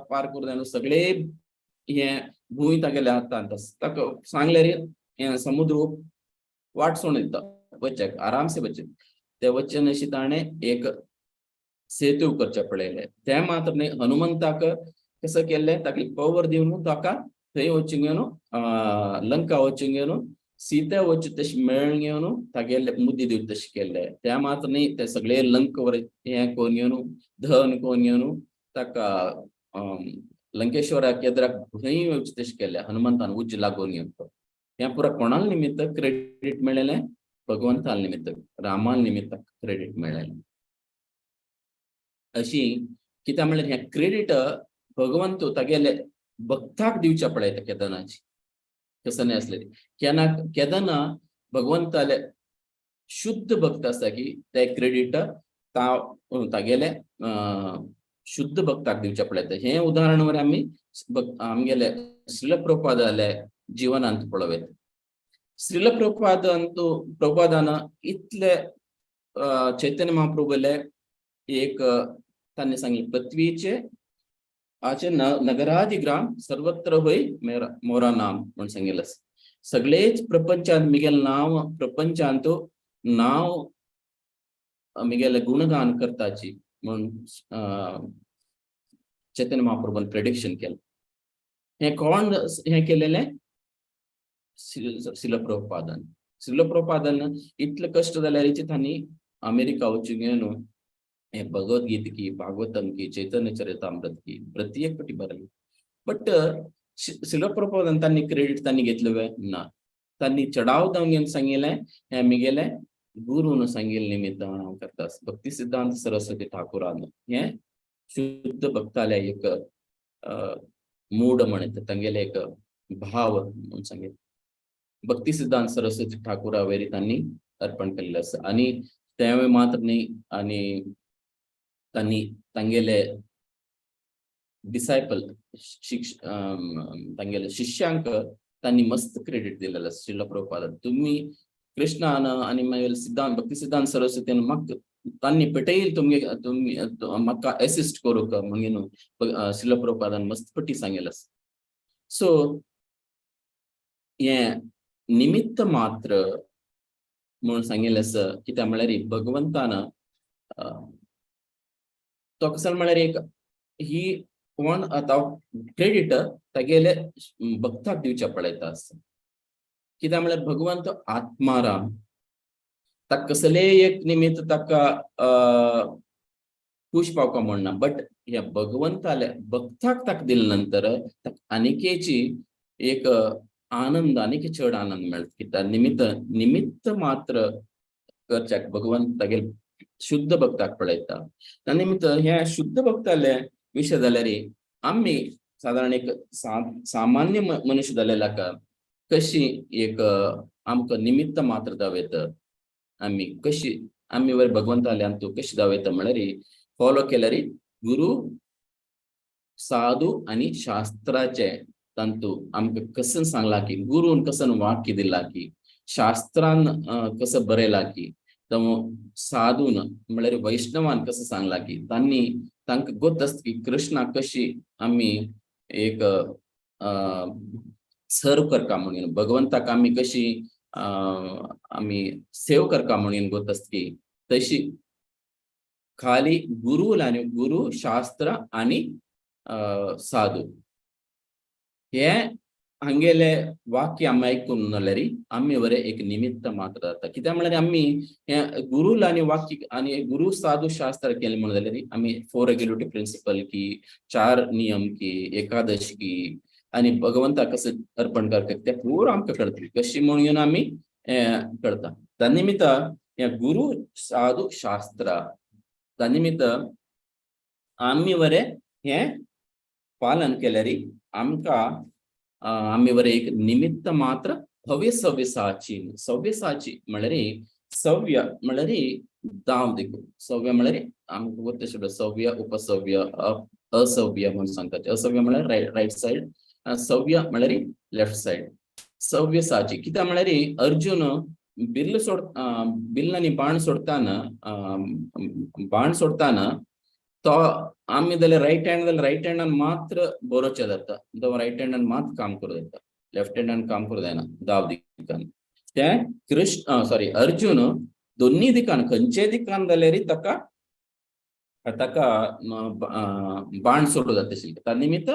पार करून सगळे हे भूंय तागेल्या हातांत आसा. ताका सांगल्यार हे समुद्र वाट सोडून दिता वच्चाक, आरामसे वच्चे. ते वच्चे अशी ताणें एक सेतू करचे पळयले. ते मात्र न्ही, हनुमंताक कसं केल्लें? ताका पवर दिवन ताका थंय वचून घेवन, लंका वचून घेवन सीता वच तशें मेळून घेवन तागेले मुद्दी दिवन तशें केल्ले. ते मात्र न्ही, ते सगळे लंक वर हें करून घेवन, धन करून घेवन ताका लंकेश्वराक एदराक भंय वचूं तशें केलें हनुमंतान उज्ज लागून घेवन. तो हें पुरा कोणाल निमित्त क्रेडीट मेळ्ळेलें? भगवंताल निमित्त, रामाल निमित्त क्रेडीट मेळ्ळेलें. अशी कित्याक म्हणल्यार हें क्रेडीट भगवंत तागेले भक्ताक दिवच्या पळयता केदनाची कसं नाही असले. केन्ना केदना भगवंताले शुद्ध भक्त आसा की ते क्रेडीट तागेले शुद्ध भक्ताक दिवच्या पळयता. हें उदाहरण वर आमी आमगेले श्रील प्रभुपादाले जिवनांत पळोवं. श्रील प्रभुपादांतू प्रभुपादान इतले चैतन्य महाप्रभुले एक तांणी सांगलें, पृथ्वीचे आचे नगरादी ग्राम सर्वत्र होय मेरा मोरा नाम म्हूण सांगिल्लें आसा. सगळेच प्रपंचांत मिगेल नांव, प्रपंचांत नांव मिगेले गुणगान करताची म्हूण चैतन्य महाप्रभून प्रेडिक्शन केलें. हें कोण हें केलेलें? श्रील प्रभुपादान. श्रील प्रभुपादान इतले कश्ट जाल्यार तांणी अमेरिका वचून न्हू हे भगवद्गीता की, भागवतम की, चैतन्य चरितामृत की प्रति एक पटी बरयली. बट श्रील प्रभुपादान तांणी क्रेडिट तांणी घेतले वे ना. तांणी चडाव जावन सांगिल्लें, हें मिगेलें गुरून सांगिल्लें निमित्त हांव करता. भक्ती सिद्धांत सरस्वती ठाकुरान हें शुद्ध भक्ताले एक मूड म्हणत, तांगेले एक भाव म्हणून सांगितलें. भक्ती सिद्धांत सरस्वती ठाकुरा वयर तांणी अर्पण केल्लें आसा. आनी तें मात्र न्ही, आनी तांणी तांगेले डिसायपल शिक्ष तांगेले शिष्यांक तांणी मस्त क्रेडिट दिलेलं आसा. श्रील प्रभुपादान तुम्ही कृष्णान आनी मागीर सिद्धांत भक्ती सिद्धांत सरस्वतीन म्हाका तांणी पेटयल, तुमगे तुमी म्हाका एसिस्ट करूंक म्हणून श्रील प्रभुपादान मस्त पट्टी सांगिल्लें आसा. सो हें निमित्त मात्र म्हणून सांगिल्लें आसा. कित्याक म्हळ्यार भगवंतान तो कसो म्हळ्यार एक ही कोण आतां क्रेडिट तागेले भक्ताक दिवचें पळयता आसा. कित्याक म्हळ्यार भगवंत आत्माराम, ताका कसलेय एक निमित्त ताका खूश पावका म्हणना. बट ह्या भगवंताले भक्ताक ताका दिले नंतर ताका आनिकेची एक आनंद, आनीक चड आनंद मेळटा. कित्याक निमित्त निमित्त मात्र करच्याक भगवंत तागेले शुद्ध भक्ताक पळयता. त्या निमित्त ह्या शुद्ध भक्ताले विशय जाल्यार आमी सादारण एक सामान्य मनुष्य जालेल्याक कशी एक आमकां निमित्त मात्र जावं येता, आमी कशी आमी वर भगवंताले अंतू कशी जावं येता म्हळ्यार फॉलो केल्यार गुरु, साधू आनी शास्त्राचे तांतू आमकां कसन सांगला की गुरून कसन वाक्य दिला की, शास्त्रान कसं बरयला की, साधून म्हळ्यार वैष्णवान कसं सांगला की, तांणी तांकां गोत आसता की कृष्णा कशी आमी एक सर्व करका म्हणून, भगवंताक आमी कशी आमी सेव करका म्हणून गोत आसता की, तशी खाली गुरु आनी गुरु, शास्त्र आनी साधू हे हांगेले वाक्य आमी आयकून जाल्यार आमी बरें एक निमित्त मात्र जाता. कित्याक म्हळ्यार आमी हे गुरुल आनी वाक्य आनी गुरु, साधू, शास्त्र केलें म्हणून जाल्यार आमी फोर रेग्युलेटरी प्रिंसिपल की, चार नियम की, एकादश की आनी भगवंताक कसं अर्पण करता ते पुरो आमकां कळटलें. कशी म्हणून आमी कळता. त्या निमित्त ह्या गुरु, साधू, शास्त्र त्या निमित्त आमी बरें हें पालन केल्यार आमकां आमी बरें एक निमित्त मात्र भव्य सव्यसाची. सव्यसाची म्हळ्यार सव्य म्हळ्यार दाव दिकू, सव्य म्हळ्यार आमकां गोत आशिल्लो सव्य, उपसव्य, असव्य म्हणून सांगतात. असव्य म्हळ्यार रायट सायड, सव्य म्हळ्यार लेफ्ट सायड. सव्यसाची कित्याक म्हळ्यार अर्जुन बिल्ल सोड बिल्ल आनी बाण सोडताना, बाण सोडताना तो आमी जाल्यार रायट हँड जाल्यार रायट हँडान मात्र बरोवचें जाता. तो रायट हँडान मात्र काम करूं जाता, लेफ्ट हँडान काम करूं जायना दाव दिकान. ते कृष्ण, सॉरी, अर्जुन दोन्ही दिकान खंयचे दिकान जाल्यार ताका ताका बाण सोडूं जाता आशिल्लें. त्या निमित्त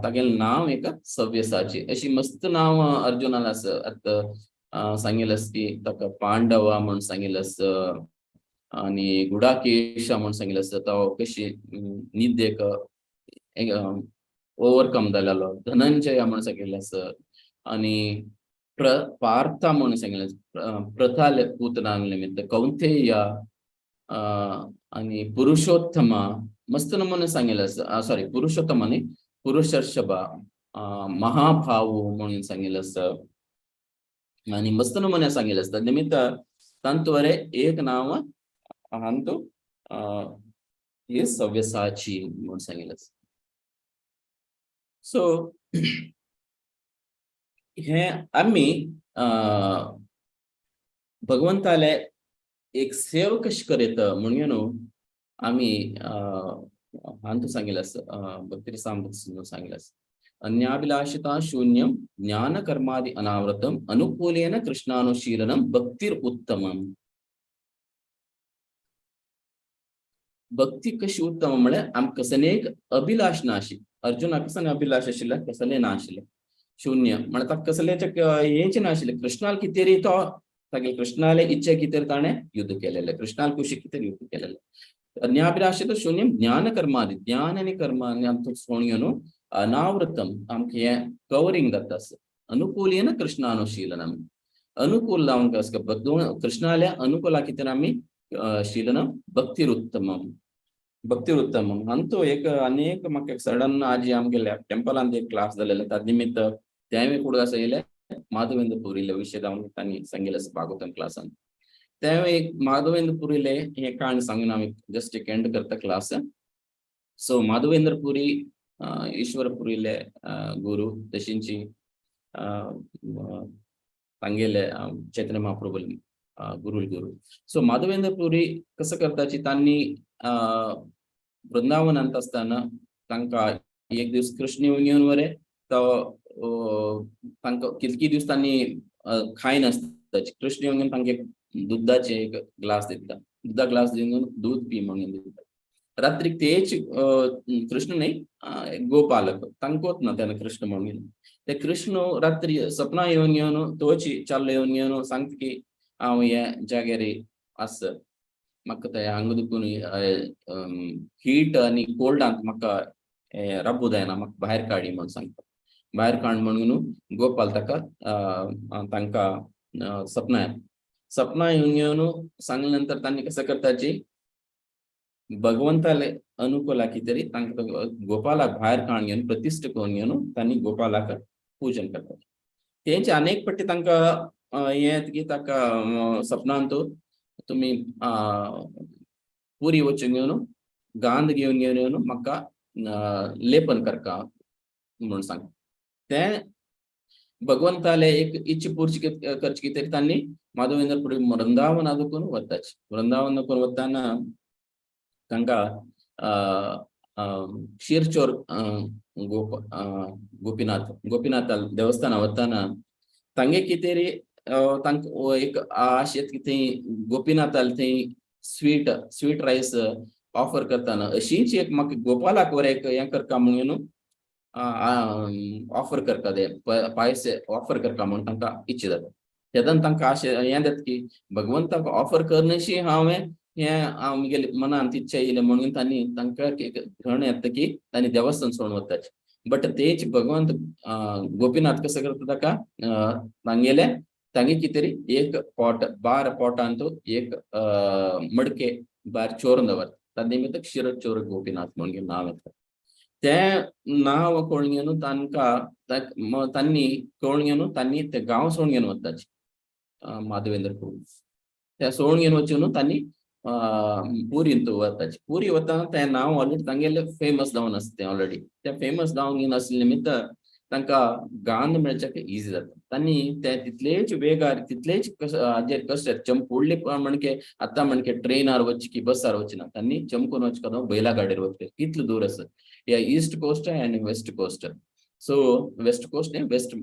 तागेलें नांव एक सव्यसाची अशी मस्त नांव अर्जुनाला आसा. आतां सांगिल्लें आसा की ताका पांडवा म्हूण सांगिल्लें आसा आनी गुडाकेश म्हूण सांगिल्लें आसा. तो कशी निद्येक ओवरकम जालेलो. धनंजय म्हूण सांगिल्लें आसा आनी पार्था म्हूण सांगिल्लें, प्रथा पूतना निमित्त, कौंतेय आनी पुरुषोत्तमा मस्त नमुने सांगिल्लें आसा. सॉरी, पुरुषोत्तम न्ही, पुरुषर्षभा, महाभाऊ म्हणून सांगिल्लें आसा आनी मस्त नमुने सांगिल्लें आसता. निमित्त तांतूवरे एक नांव हांतू हे सव्यसाची म्हणून सांगिल्लें आसा. सो हे आमी भगवंताले एक सेव कशी करता म्हणून न्हू. आमी हांतू सांगिल्लें आसा, भक्ती सांगिल्लें आसा, अन्याभिलाषिता शून्यम ज्ञान कर्मादि अनावृतम अनुकूलेन कृष्णानुशीलनम भक्तिर उत्तमम. भक्ती कशी उत्तम म्हळ्यार आमकां कसलेक अभिलाष ना आशिल्ले. अर्जुनाक कसले अभिलाष आशिल्ले, कसले ना आशिल्ले. शून्य म्हळ्यार ताका कसलेच हेंच ना आशिल्लें. कृष्णाल कितें तो तागे कृष्णाले इच्छा कितें ताणें युद्ध केलेलें, कृष्णाल कुशी कितें युद्ध केलेलें. अन्याभिलाषित शून्यम ज्ञान कर्मादि, ज्ञान आनी कर्म आनी आमचो सोण घेवन अनावृतम आमकां हें कवरींग जाता आसा. अनुकूलेन कृष्णानुशीलनम, अनुकूल जावन कृष्णाल्या अनुकूला कितें आमी शीलनम भक्तिरुत्तमम, भक्तिरुत्तमम. अंतू एक अनेक म्हाका सडन आजी आमगेल्या टेंपलांत एक क्लास जालेले, ताद निमित्त तेंवूय कुडग आसा येयले माधवेंद्र पुरीले विशय जावन तांणी सांगिल्लें आसा भागवतम क्लासान. तेंवूय एक माधवेंद्र पुरीले हें काणी सांगून आमी जस्ट एक एंड करता क्लास. सो माधवेंद्र पुरी ईश्वर पुरीले गुरु तशींची तांगेले चैतन्य महाप्रभू गुरुल गुरु. सो माधवेंद्र पुरी कसं करताची, तांणी वृंदावनांत आसतना तांकां एक दीस कृष्ण येवन घेवन वरे तो तांकां कितके दीस तांणी खायनासता. कृष्ण येवन घेवन तांकां एक दुधाचे एक ग्लास दिता, दुधा ग्लास दिवन दूध पी म्हणून दिता. रात्रीक तेच कृष्ण न्ही गोपालक तांकां ना तेन्ना कृष्ण म्हणून ते कृष्ण रात्री सपना येवन घेवन तोची चाललो येवन घेवन सांगता की हांव हे जाग्यार आसा, म्हाका ते हांगा दुखून हीट आनी कोल्डांत म्हाका राबू जायना, म्हाका भायर काडी म्हणून सांगता. भायर काड म्हणून गोपाल ताका तांकां सपना येता. सपना येवन घेवन सांगले नंतर तांणी कसं करताची भगवंताले अनुकूला कितें तांकां गोपालाक भायर काडून घेवन प्रतिश्ठा करून घेवन तांणी गोपालाक पूजन करतात. तेंचे अनेक पट्टी तांकां हें की ताका सपनांत तुमी पुरी वचून घेवन गांध घेवन घेवन येवन म्हाका लेपन करका म्हणून सांग. तें भगवंताले एक इच्छा पूर्ची करची कितें तांणी माधवेंद्र पुरी वृंदावना दुखून वताची. वृंदावन दुखून वताना तांकां क्षीरचोर गोपीनाथ गोपीनाथ देवस्थाना वताना तांगे कितें तांकां एक आश येता की थंय गोपीनाथाल थंय स्वीट स्वीट रायस ऑफर करताना अशीच एक म्हाका गोपालाक बरें एक हें करता म्हणून ऑफर करता ते पायस ऑफर करता म्हणून तांकां इच्छा जाता. तेन्ना तांकां अशें हें जाता की भगवंताक ऑफर करनशी हांवें हें हांव म्हगेले मनांत इच्छा येयलें म्हणून तांणी तांकां एक घण येता की तांणी देवस्थान सोडून वताचें. बट तेच भगवंत गोपीनाथ कसं करता ताका तांगेले तांगे कितें एक पोट बार पोटांत एक मडके बार चोरून दवरता. ताचे निमित्त क्षीरचोर गोपीनाथ म्हणून नांव येता. तें नांव कळून घेवन तांकां तांणी कळून घेवन तांणी ते गांव सोडून घेवन वताचे माधवेंद्र पुरी. ते सोडून घेवन वचून तांणी पुरींत वताचे. पुरी वतना तें नांव ऑलरेडी तांगेलें फेमस जावन आसता तें ऑलरेडी. तें फेमस जावन घेवन आसले निमित्त तांकां गांध मेळच्याक इजी जाता. तांणी ते तितलेच वेगार तितलेच हाजेर कश्ट चमपुडले म्हणके आतां म्हणके ट्रेनार वचची की बसार वचना, तांणी चमकून वचका बैला गाडयेर वचचे कितले दूर आसा. या east coast and west coast. So west coast west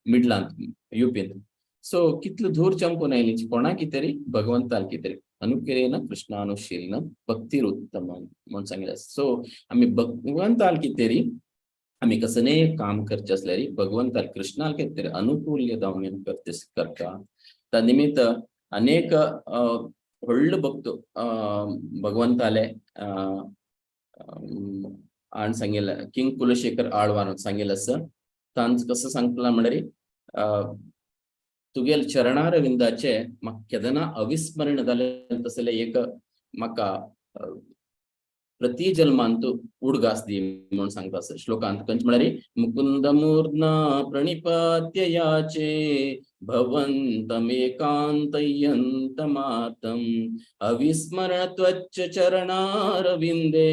मिडलांत युपींत. सो कितले दूर चमकून आयली कोणा कितें भगवंताल कितें अनुकेन कृष्णानुशीलन भक्तीर उत्तम म्हणून सांगिल्लें. सो आमी भगवंताल कितें आमी कसलेंय काम करचें आसल्यार भगवंताल कृष्णाल कितें अनुकूल्य जावन करते करता. त्या निमित्त अनेक व्हडलो भक्त भगवंताले आण सांगिल्लें किंग कुलशेखर आळवान सांगिल्लें आसा. तांचो कसो सांगतला म्हणल्यार तुगेल चरणारविंदाचे म्हाका केन्ना अविस्मरण जालें तसलें एक म्हाका प्रति जन्मांत उडगास दी म्हणून सांगता आसा श्लोकांत. खंयचे म्हळ्यार मुकुंद मूर्ध्ना प्रणिपत्य याचे भवन्तमेकान्तयन्तमातम् अविस्मरण त्वच्च चरणारविंदे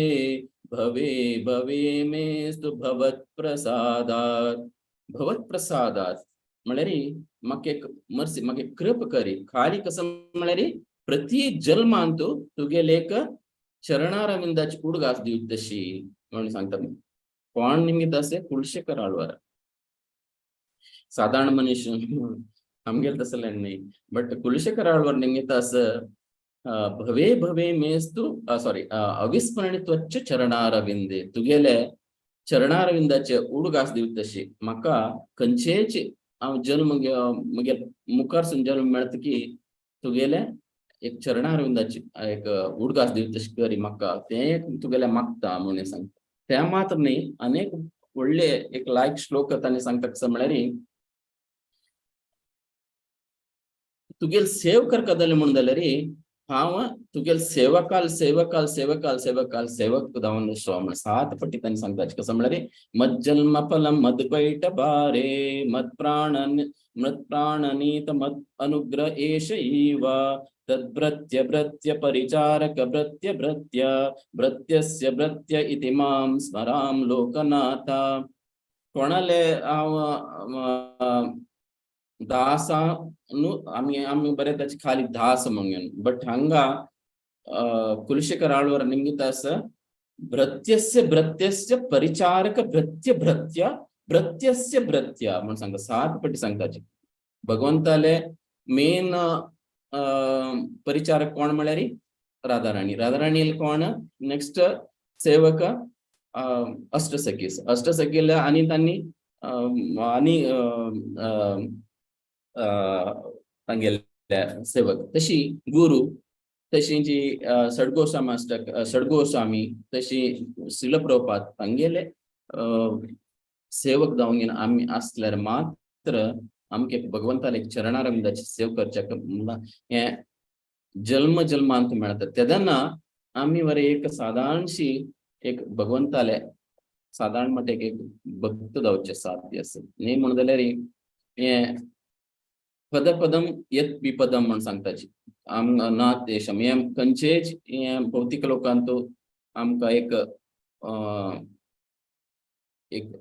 भवे भवे मेस्तु भवत्प्रसादात्. भवत्प्रसादात् म्हळ्यार म्हाका एक मर्सी, म्हाका एक कृप करी. खाली कसं म्हळ्यार प्रति जन्मांत तुगेले एक चरणारविंदाची उडगास दिवची तशी म्हणून सांगता. कोण निमित्त असे? कुलशेखर आळवार. साधारण मनीस आमगेर तसलें न्ही, बट कुलशेखर आळवार निमित्त असं भवे भवे मेस्तु, सॉरी, अविस्मरणीय त्वच्च चरणारविंदे, तुगेले चरणारविंदाचे उडगास दिवची तशी म्हाका खंयचेच हांव जल्म म्हगे मुखारसून जल्म मेळता की तुगेले एक चरणारविंदाची एक उडगास दिवची तशी करी म्हाका, तें एक तुगेले मागता म्हणून सांगता. ते मात्र न्ही, अनेक व्हडले एक लायक श्लोक तांणी सांगता. कसो म्हळ्यार तुगेल सेव करका जालें म्हणून जाल्यार हांव तुगेल सेवकाल सेवकाल सेवकाल सेवकाल सेवक जावन म्हण सात पट्टी तांणी सांगता. कसो म्हळ्यार मज्जन्म फलम मदकैट बारे मद प्राण मृत प्राणनीत मद अनुग्रह एष इव तद्भृत्य भृत्य परिचारक भृत्य भृत्य भृत्यस्य भृत्य इति मां स्मराम लोकनाथ. कोणाले हांव दासा न्हू, आमी आमी बरें ताचे खाली दास म्हणून, बट हांगा कुलशेखर आळवर निमित्त आसा भृत्यस्य भृत्यस्य परिचारक भृत्य भृत्य भृत्यस्य भृत्य म्हणून सांगता. सात पटी सांगता. भगवंताले मेन परिचारक कोण म्हळ्यार राधाराणी. राधाराणी कोण? नेक्स्ट सेवक अष्टसखी. अष्टसखीला आणि त्यांनी आणि तांगेले सेवक, तशी गुरु, तशी जी षडगोस्वामी अष्टक षडगोस्वामी, तशी शिलप्रपात तांगेले सेवक जावन आमी आसल्यार मात्र आमके भगवंताले चरणारविंदाची सेव करच्या हें जल्म जल्मांत मेळता. तेन्ना आमी बरे एक सादारणशी एक भगवंताले सादारण म्हणटा एक भक्त जावचे साध्य आसा. न्ही म्हणून जाल्यार हें पदपदम यत विपदम म्हण सांगताची आम ना तेशम हें खंयचेच हें भौतीक लोकांत आमकां एक एक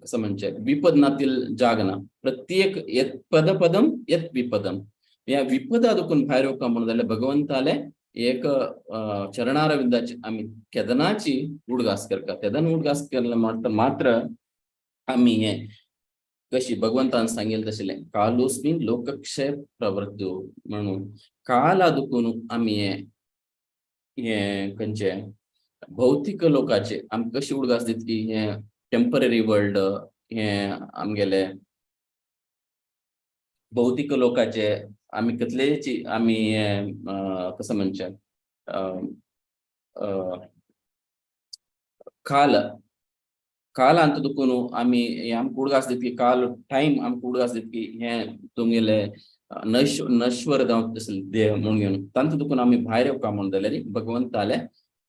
कसं म्हणचे विपद नातील जाग ना. प्रत्येक यत पदपदम यत विपदम ह्या विपदा दुखून भायर येवका म्हणून जाल्यार भगवंताले एक चरणारविंदाची आमी केदनाची उडगास करता. तेदन उडगास केल्ले मात्र आमी हे कशी भगवंतान सांगेल तशें कालोस्मी लोकक्षय प्रवृत्तो म्हणून काला दुखून आमी हे हे खंयचे भौतीक लोकाचे आमी कशी उडगास दित की हे टेंपररी वर्ल्ड, हे आमगेले भौतीक लोकाचे आमी कितलेची आमी हे कसं म्हणचे काल कालांत दुखून आमी हे आमकां उडगास दित की काल टायम आमकां उडगास दित की हे तुमगेले नश्वर जावन तसले देह म्हणून घेवन तांतू दुखून आमी भायर येवका म्हणून जाल्यार भगवंताले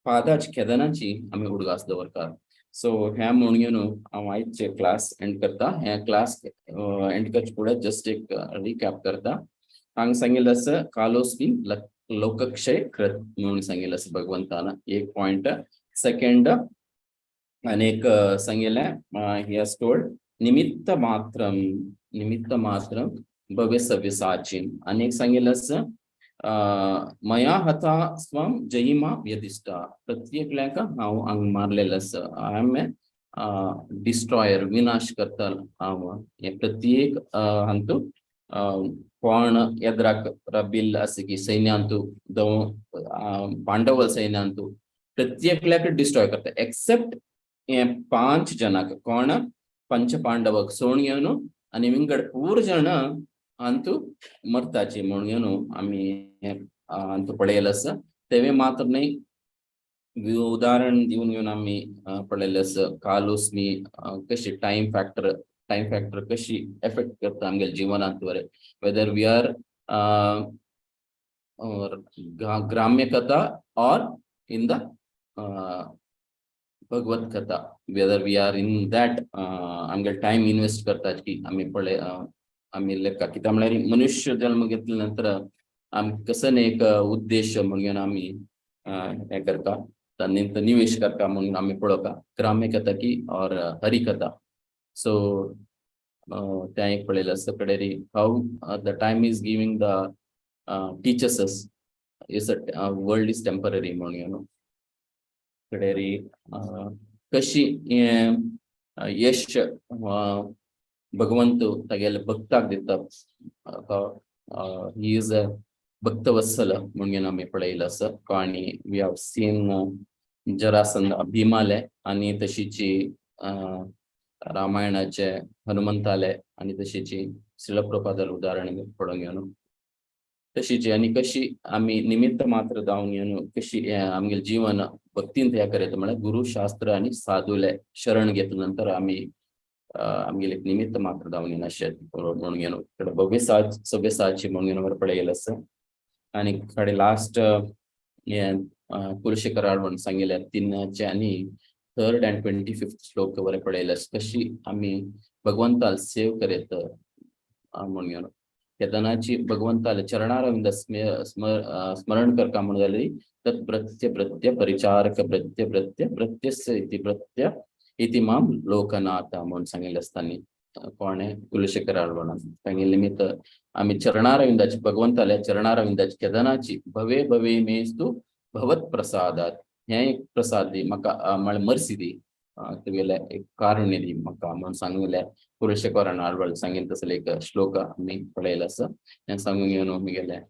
पादाची केदनाची आमी उडगास दवरतात. सो ह्या म्हणून घेवन हांव आयचे क्लास एंड करता. हे क्लास एंड करचे फुडें जस्ट एक रिकॅप करता. हांगा सांगिल्लें आसा कालोस्मी लोकक्षय कृत म्हणून सांगिल्लें आसा भगवंतान, एक पॉयंट. सेकंड आणि एक सांगिल्लें, he has told निमित्त मात्रम, निमित्त मात्रम भव्य सव्यसाचीन. आणि एक सांगिल्लें आसा मया हता स्वम जयिमा व्यधिष्ठा. प्रत्येकल्याक हांव हांगा मारलेलें आसा, I am destroyer, विनाश करता हांव. हे प्रत्येक हांतू कोण एद्राक रबिल आसा की सैन्यांतू पांडव सैन्यांतू प्रत्येकल्याक डिस्ट्रॉय करता एक्सेप्ट हे पांच जनाक. कोण? पंच पांडवक सोडून घेवन आनी विंगड पूर जण अंतू मरताची म्हणून घेवन आमी अंतू पळयलें आसा. तेवे मात्र न्ही, उदाहरण दिवन घेवन आमी पळयलें आसा कालोस्मी कशी टायम फॅक्टर, टायम फॅक्टर कशी एफेक्ट करता आमगेल्या जिवनांत बरें, वेदर we are ग्राम्य कथा or in the Bhagavad कथा, whether we are in that आमगे टायम इन्वेस्ट करता की आमी पळय आमी लेखा. कित्याक म्हळ्यार मनुष्य जल्म घेतल्या नंतर आमी कसं एक उद्देश म्हणून आमी हें करता, निवेश करता म्हणून आमी पळोवका ग्राम्य कथा की और हरी कथा. सो तें एक पळयलें आसा कडेन how the time is giving the teachers. Is a world is temporary म्हणून न्हू. कडेरी कशी हें यश भगवंत तागेले भक्ताक दिता, he is a भक्तवत्सल म्हणून आमी पळयलं आसा. आनी we have seen Jarasandha भीमाले आनी तशीची रामायणाचे हनुमंताले आनी तशीची श्रील प्रभुपादाले उदाहरण पळोवन घेवन तशीची आनी कशी आमी निमित्त मात्र जावन घेवन कशी आमगेले जीवन भक्तीन तयार करता, म्हळ्यार गुरु, शास्त्र आनी साधुले शरण घेतल्या नंतर आमी आमगेले एक निमित्त मात्र जावन घेवन अशें म्हणून घेवन भव्य साज सव्यसाची म्हणून घेवन पळयलें आसा. आनी कडेन लास्ट हें कुलशेखर म्हणून सांगिल्लें तिनाचे आनी थर्ड अँड 25th श्लोक बरें पळयलें, कशी आमी भगवंताल सेव करेत म्हणून घेवन केदनाची भगवंताले चरणारविंद स्मरण करका म्हणून जाली तत् भृत्य भृत्य परिचारक भृत्य भृत्य भृत्यस्य इति भृत्य इति माम लोकनाथ म्हणून सांगिल्लें आसतानी कोणे कुलशेखर आळवणान सांगिल्लें निमित्त आमी चरणारविंदाची भगवंताल्या चरणारविंदाची केदनाची भवे भवे मेस्तु भवत प्रसादात, हें एक प्रसाद दी म्हाका, म्हळ्यार मर्सी दी, तुगेलें एक कारुण्य दी म्हाका म्हणून सांगिल्लें कुलशेखरान आळवण सांगिल्लें तसले एक श्लोक आमी पळयलो आसा. हें सांगून घेवन म्हगेलें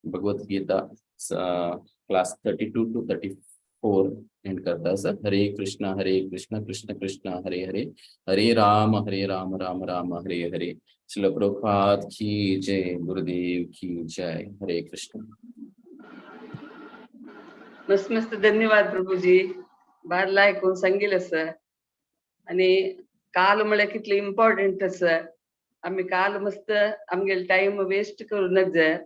Bhagavad Gita class 32 to 34 end करता आसा. हरे कृष्ण हरे कृष्ण कृष्ण कृष्ण हरे हरे, हरे राम हरे राम राम राम हरे हरे. श्रील प्रभुपाद की जय, गुरुदेव की जय. हरे कृष्ण. मस्त मस्त धन्यवाद प्रभुजी, बारला आयकून सांगिल्लें आसा. आनी काल म्हळ्यार कितलें इम्पॉर्टंट आसा, आमी काल मस्त आमगेले टायम वेस्ट करूं नाक जाय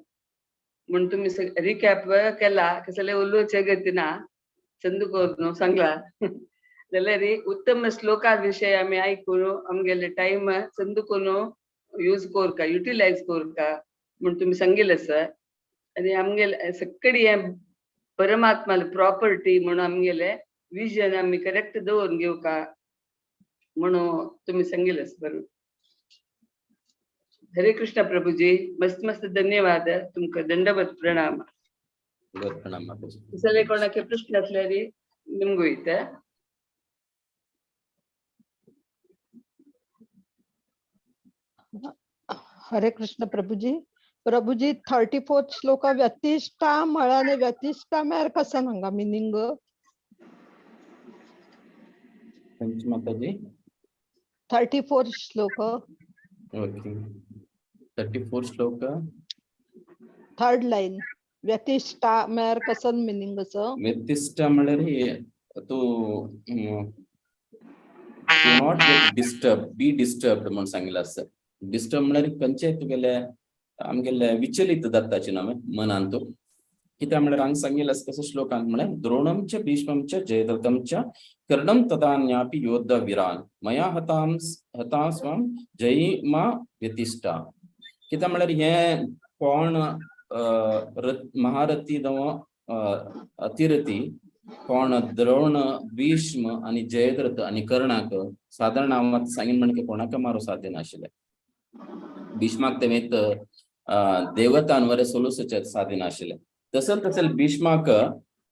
म्हूण तुमी रिकॅप केला, कसले उलोवचे गती ना, चंद करून सांगला जाल्यार उत्तम श्लोका विशय आमी आयकून आमगेले टायम चंद करून यूज कोरका, युटिलायज कोरका म्हूण तुमी सांगिल्लें आसा. आनी आमगेले सकडी हें परमात्माले प्रॉपर्टी म्हणून आमगेले विजन आमी करेक्ट दवरून घेवका म्हणून तुमी सांगिल्लें आसा. बरोबर. हरे कृष्ण प्रभुजी, मस्त मस्त धन्यवाद तुमकां, दंडवत प्रणाम. प्रणाम माताजी. सगळे कोणाके प्रश्न असल्यार निमगो येता. हरे कृष्ण प्रभुजी. प्रभुजी 34th श्लोक व्यतिष्ठा म्हळ्यार व्यतिष्ठा म्हळ्यार कसं हांगा मिनिंग? खंयची माताजी? 34th श्लोक. ओके, 34 श्लोक. थर्ड लाइन व्यतिष्ठा म्हळ्यार कसं मिनिंग असं? व्यतिष्ठा म्हळ्यार तूं not get disturb, be disturbed म्हणून सांगिल्लें आसा. डिस्टर्ब म्हळ्यार खंयचे तुगेले आमगेले विचलित जाताचे ना मनान तूं, कित्याक म्हळ्यार हांगा सांगिल्लें आसा कसो श्लोकान म्हळ्यार द्रोणम च भीष्मम च जयद्रथम च कर्णम तदान्यापि योद्ध वीरान मया हतां हतां स्वं जयी मा व्यतिष्ठा. कित्याक म्हळ्यार हें कोण महारथी जावं अतिरथी, कोण द्रोण भीष्म आनी जयद्रथ आनी कर्णाक सादारण हांव आतां सांगीन म्हणल्यार कोणाक मारूं साध्य नाशिल्लें. भीष्माक तेवेंत देवतान वरे सोलूसचे साध्य नाशिल्लें. तसं तसं भीष्माक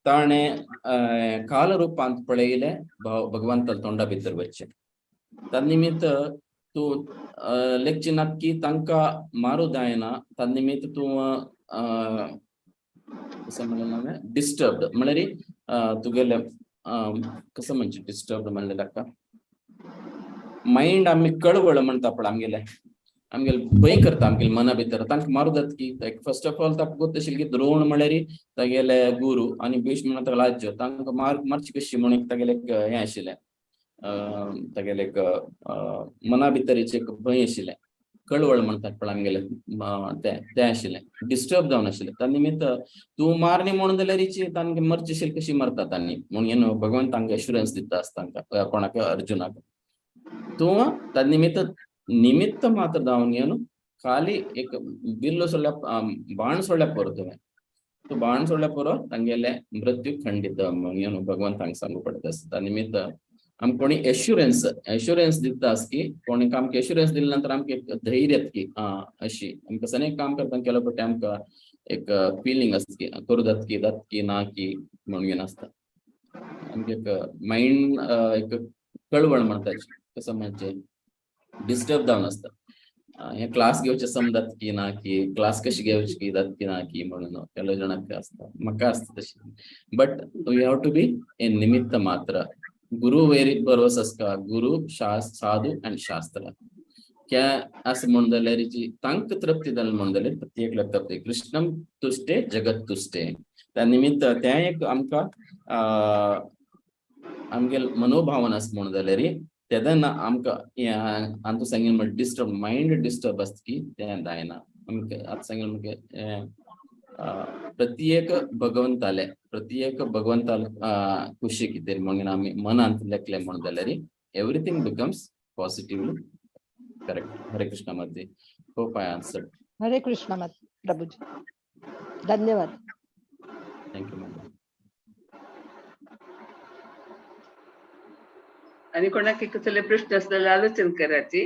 ताणें कालरुपांत पळयलें भगवंताल तोंडा भितर वचचें. तद निमित्त तूं लेखचे नात की तांकां मारूं जायना, तद निमित्त तूं कसं म्हणलें हांवें डिस्टर्ब्ड म्हळ्यार तुगेलें कसं म्हणचें डिस्टर्ब्ड म्हणलें ताका मायंड आमी कळवळ म्हणटा पळय आमगेलें आमगेले भंय करता आमगेले मना भितर तांकां मारूं जाता की फर्स्ट ऑफ ऑल ताका गोत आशिल्लें की द्रोण म्हळ्यार तागेले गुरू आनी भीष्म म्हणल्यार तागेलो आज्जो, तांकां मारची कशी म्हणून एक तागेलें एक हें आशिल्लें, तागेलें एक मना भितरीचें एक भंय आशिल्लें, कळवळ म्हणटात पळय आमगेलें तें तें आशिल्लें, डिस्टर्ब जावन आशिल्लें. त्या निमित्त तूं मारणी म्हणून जाल्यार तांकां मरची आशिल्ली कशी मरता तांणी म्हणून न्हू भगवंत तांकां एश्युरन्स दिता आसता तांकां कोणाक अर्जुनाक तूं त्या निमित्त निमित्त मात्र जावन न्हू खाली एक बिल्लो सोडल्या बाण सोडल्या पुरो, तुवें तूं बाण सोडल्या पुरो तांगेले मृत्यू खंडीत म्हणून न्हू भगवंत तांकां सांगू पडटा आसता. त्या निमित्त आमकां कोणी एश्युरन्स एश्युरन्स दिता आस की कोणी आमकां एश्युरन्स दिले नंतर आमकां एक धैर्य येता की आं अशी आमकां सनेक काम करतना केलो पट्टी आमकां एक फिलिंग आसता की करूं जाता की जाता की ना की म्हणून घेवन आसता. आमकां एक मायंड एक कळवळ म्हणटा कसं म्हणजे डिस्टर्ब जावन आसता. हे क्लास घेवचे समजात की ना की क्लास कशी घेवची की जात की ना की म्हणून केलो जाणांक आसता, म्हाका आसता तशी. But you have to be a निमित्त मात्र. गुरु वयर भरवस आसता, गुरु साधू आनी शास्त्र क्या असं म्हणून जाल्यार जी तांकां तृप्ती जाली म्हणून जाल्यार प्रत्येक तृप्ती. कृष्णम तुष्टे जगत तुष्टे. त्या निमित्त तें एक आमकां आमगेल मनोभावना आसा म्हणून जाल्यार तेन्ना आमकां आतां सांगेल म्हण डिस्टर्ब मायंड डिस्टर्ब आसता की तें जायना. आमकां आतां सांगेल म्हणजे प्रत्येक भगवंताले प्रत्येक भगवंताले खुशी कितें म्हणून आमी मनांत लेखले म्हणून जाल्यार everything becomes positively correct. Hare Krishna Mataji, hope I answered. Hare Krishna Prabhuji, धन्यवाद. Thank you ma'am. आणि कोणाक कसले प्रश्न आसले जाल्यार आलोचन कराची.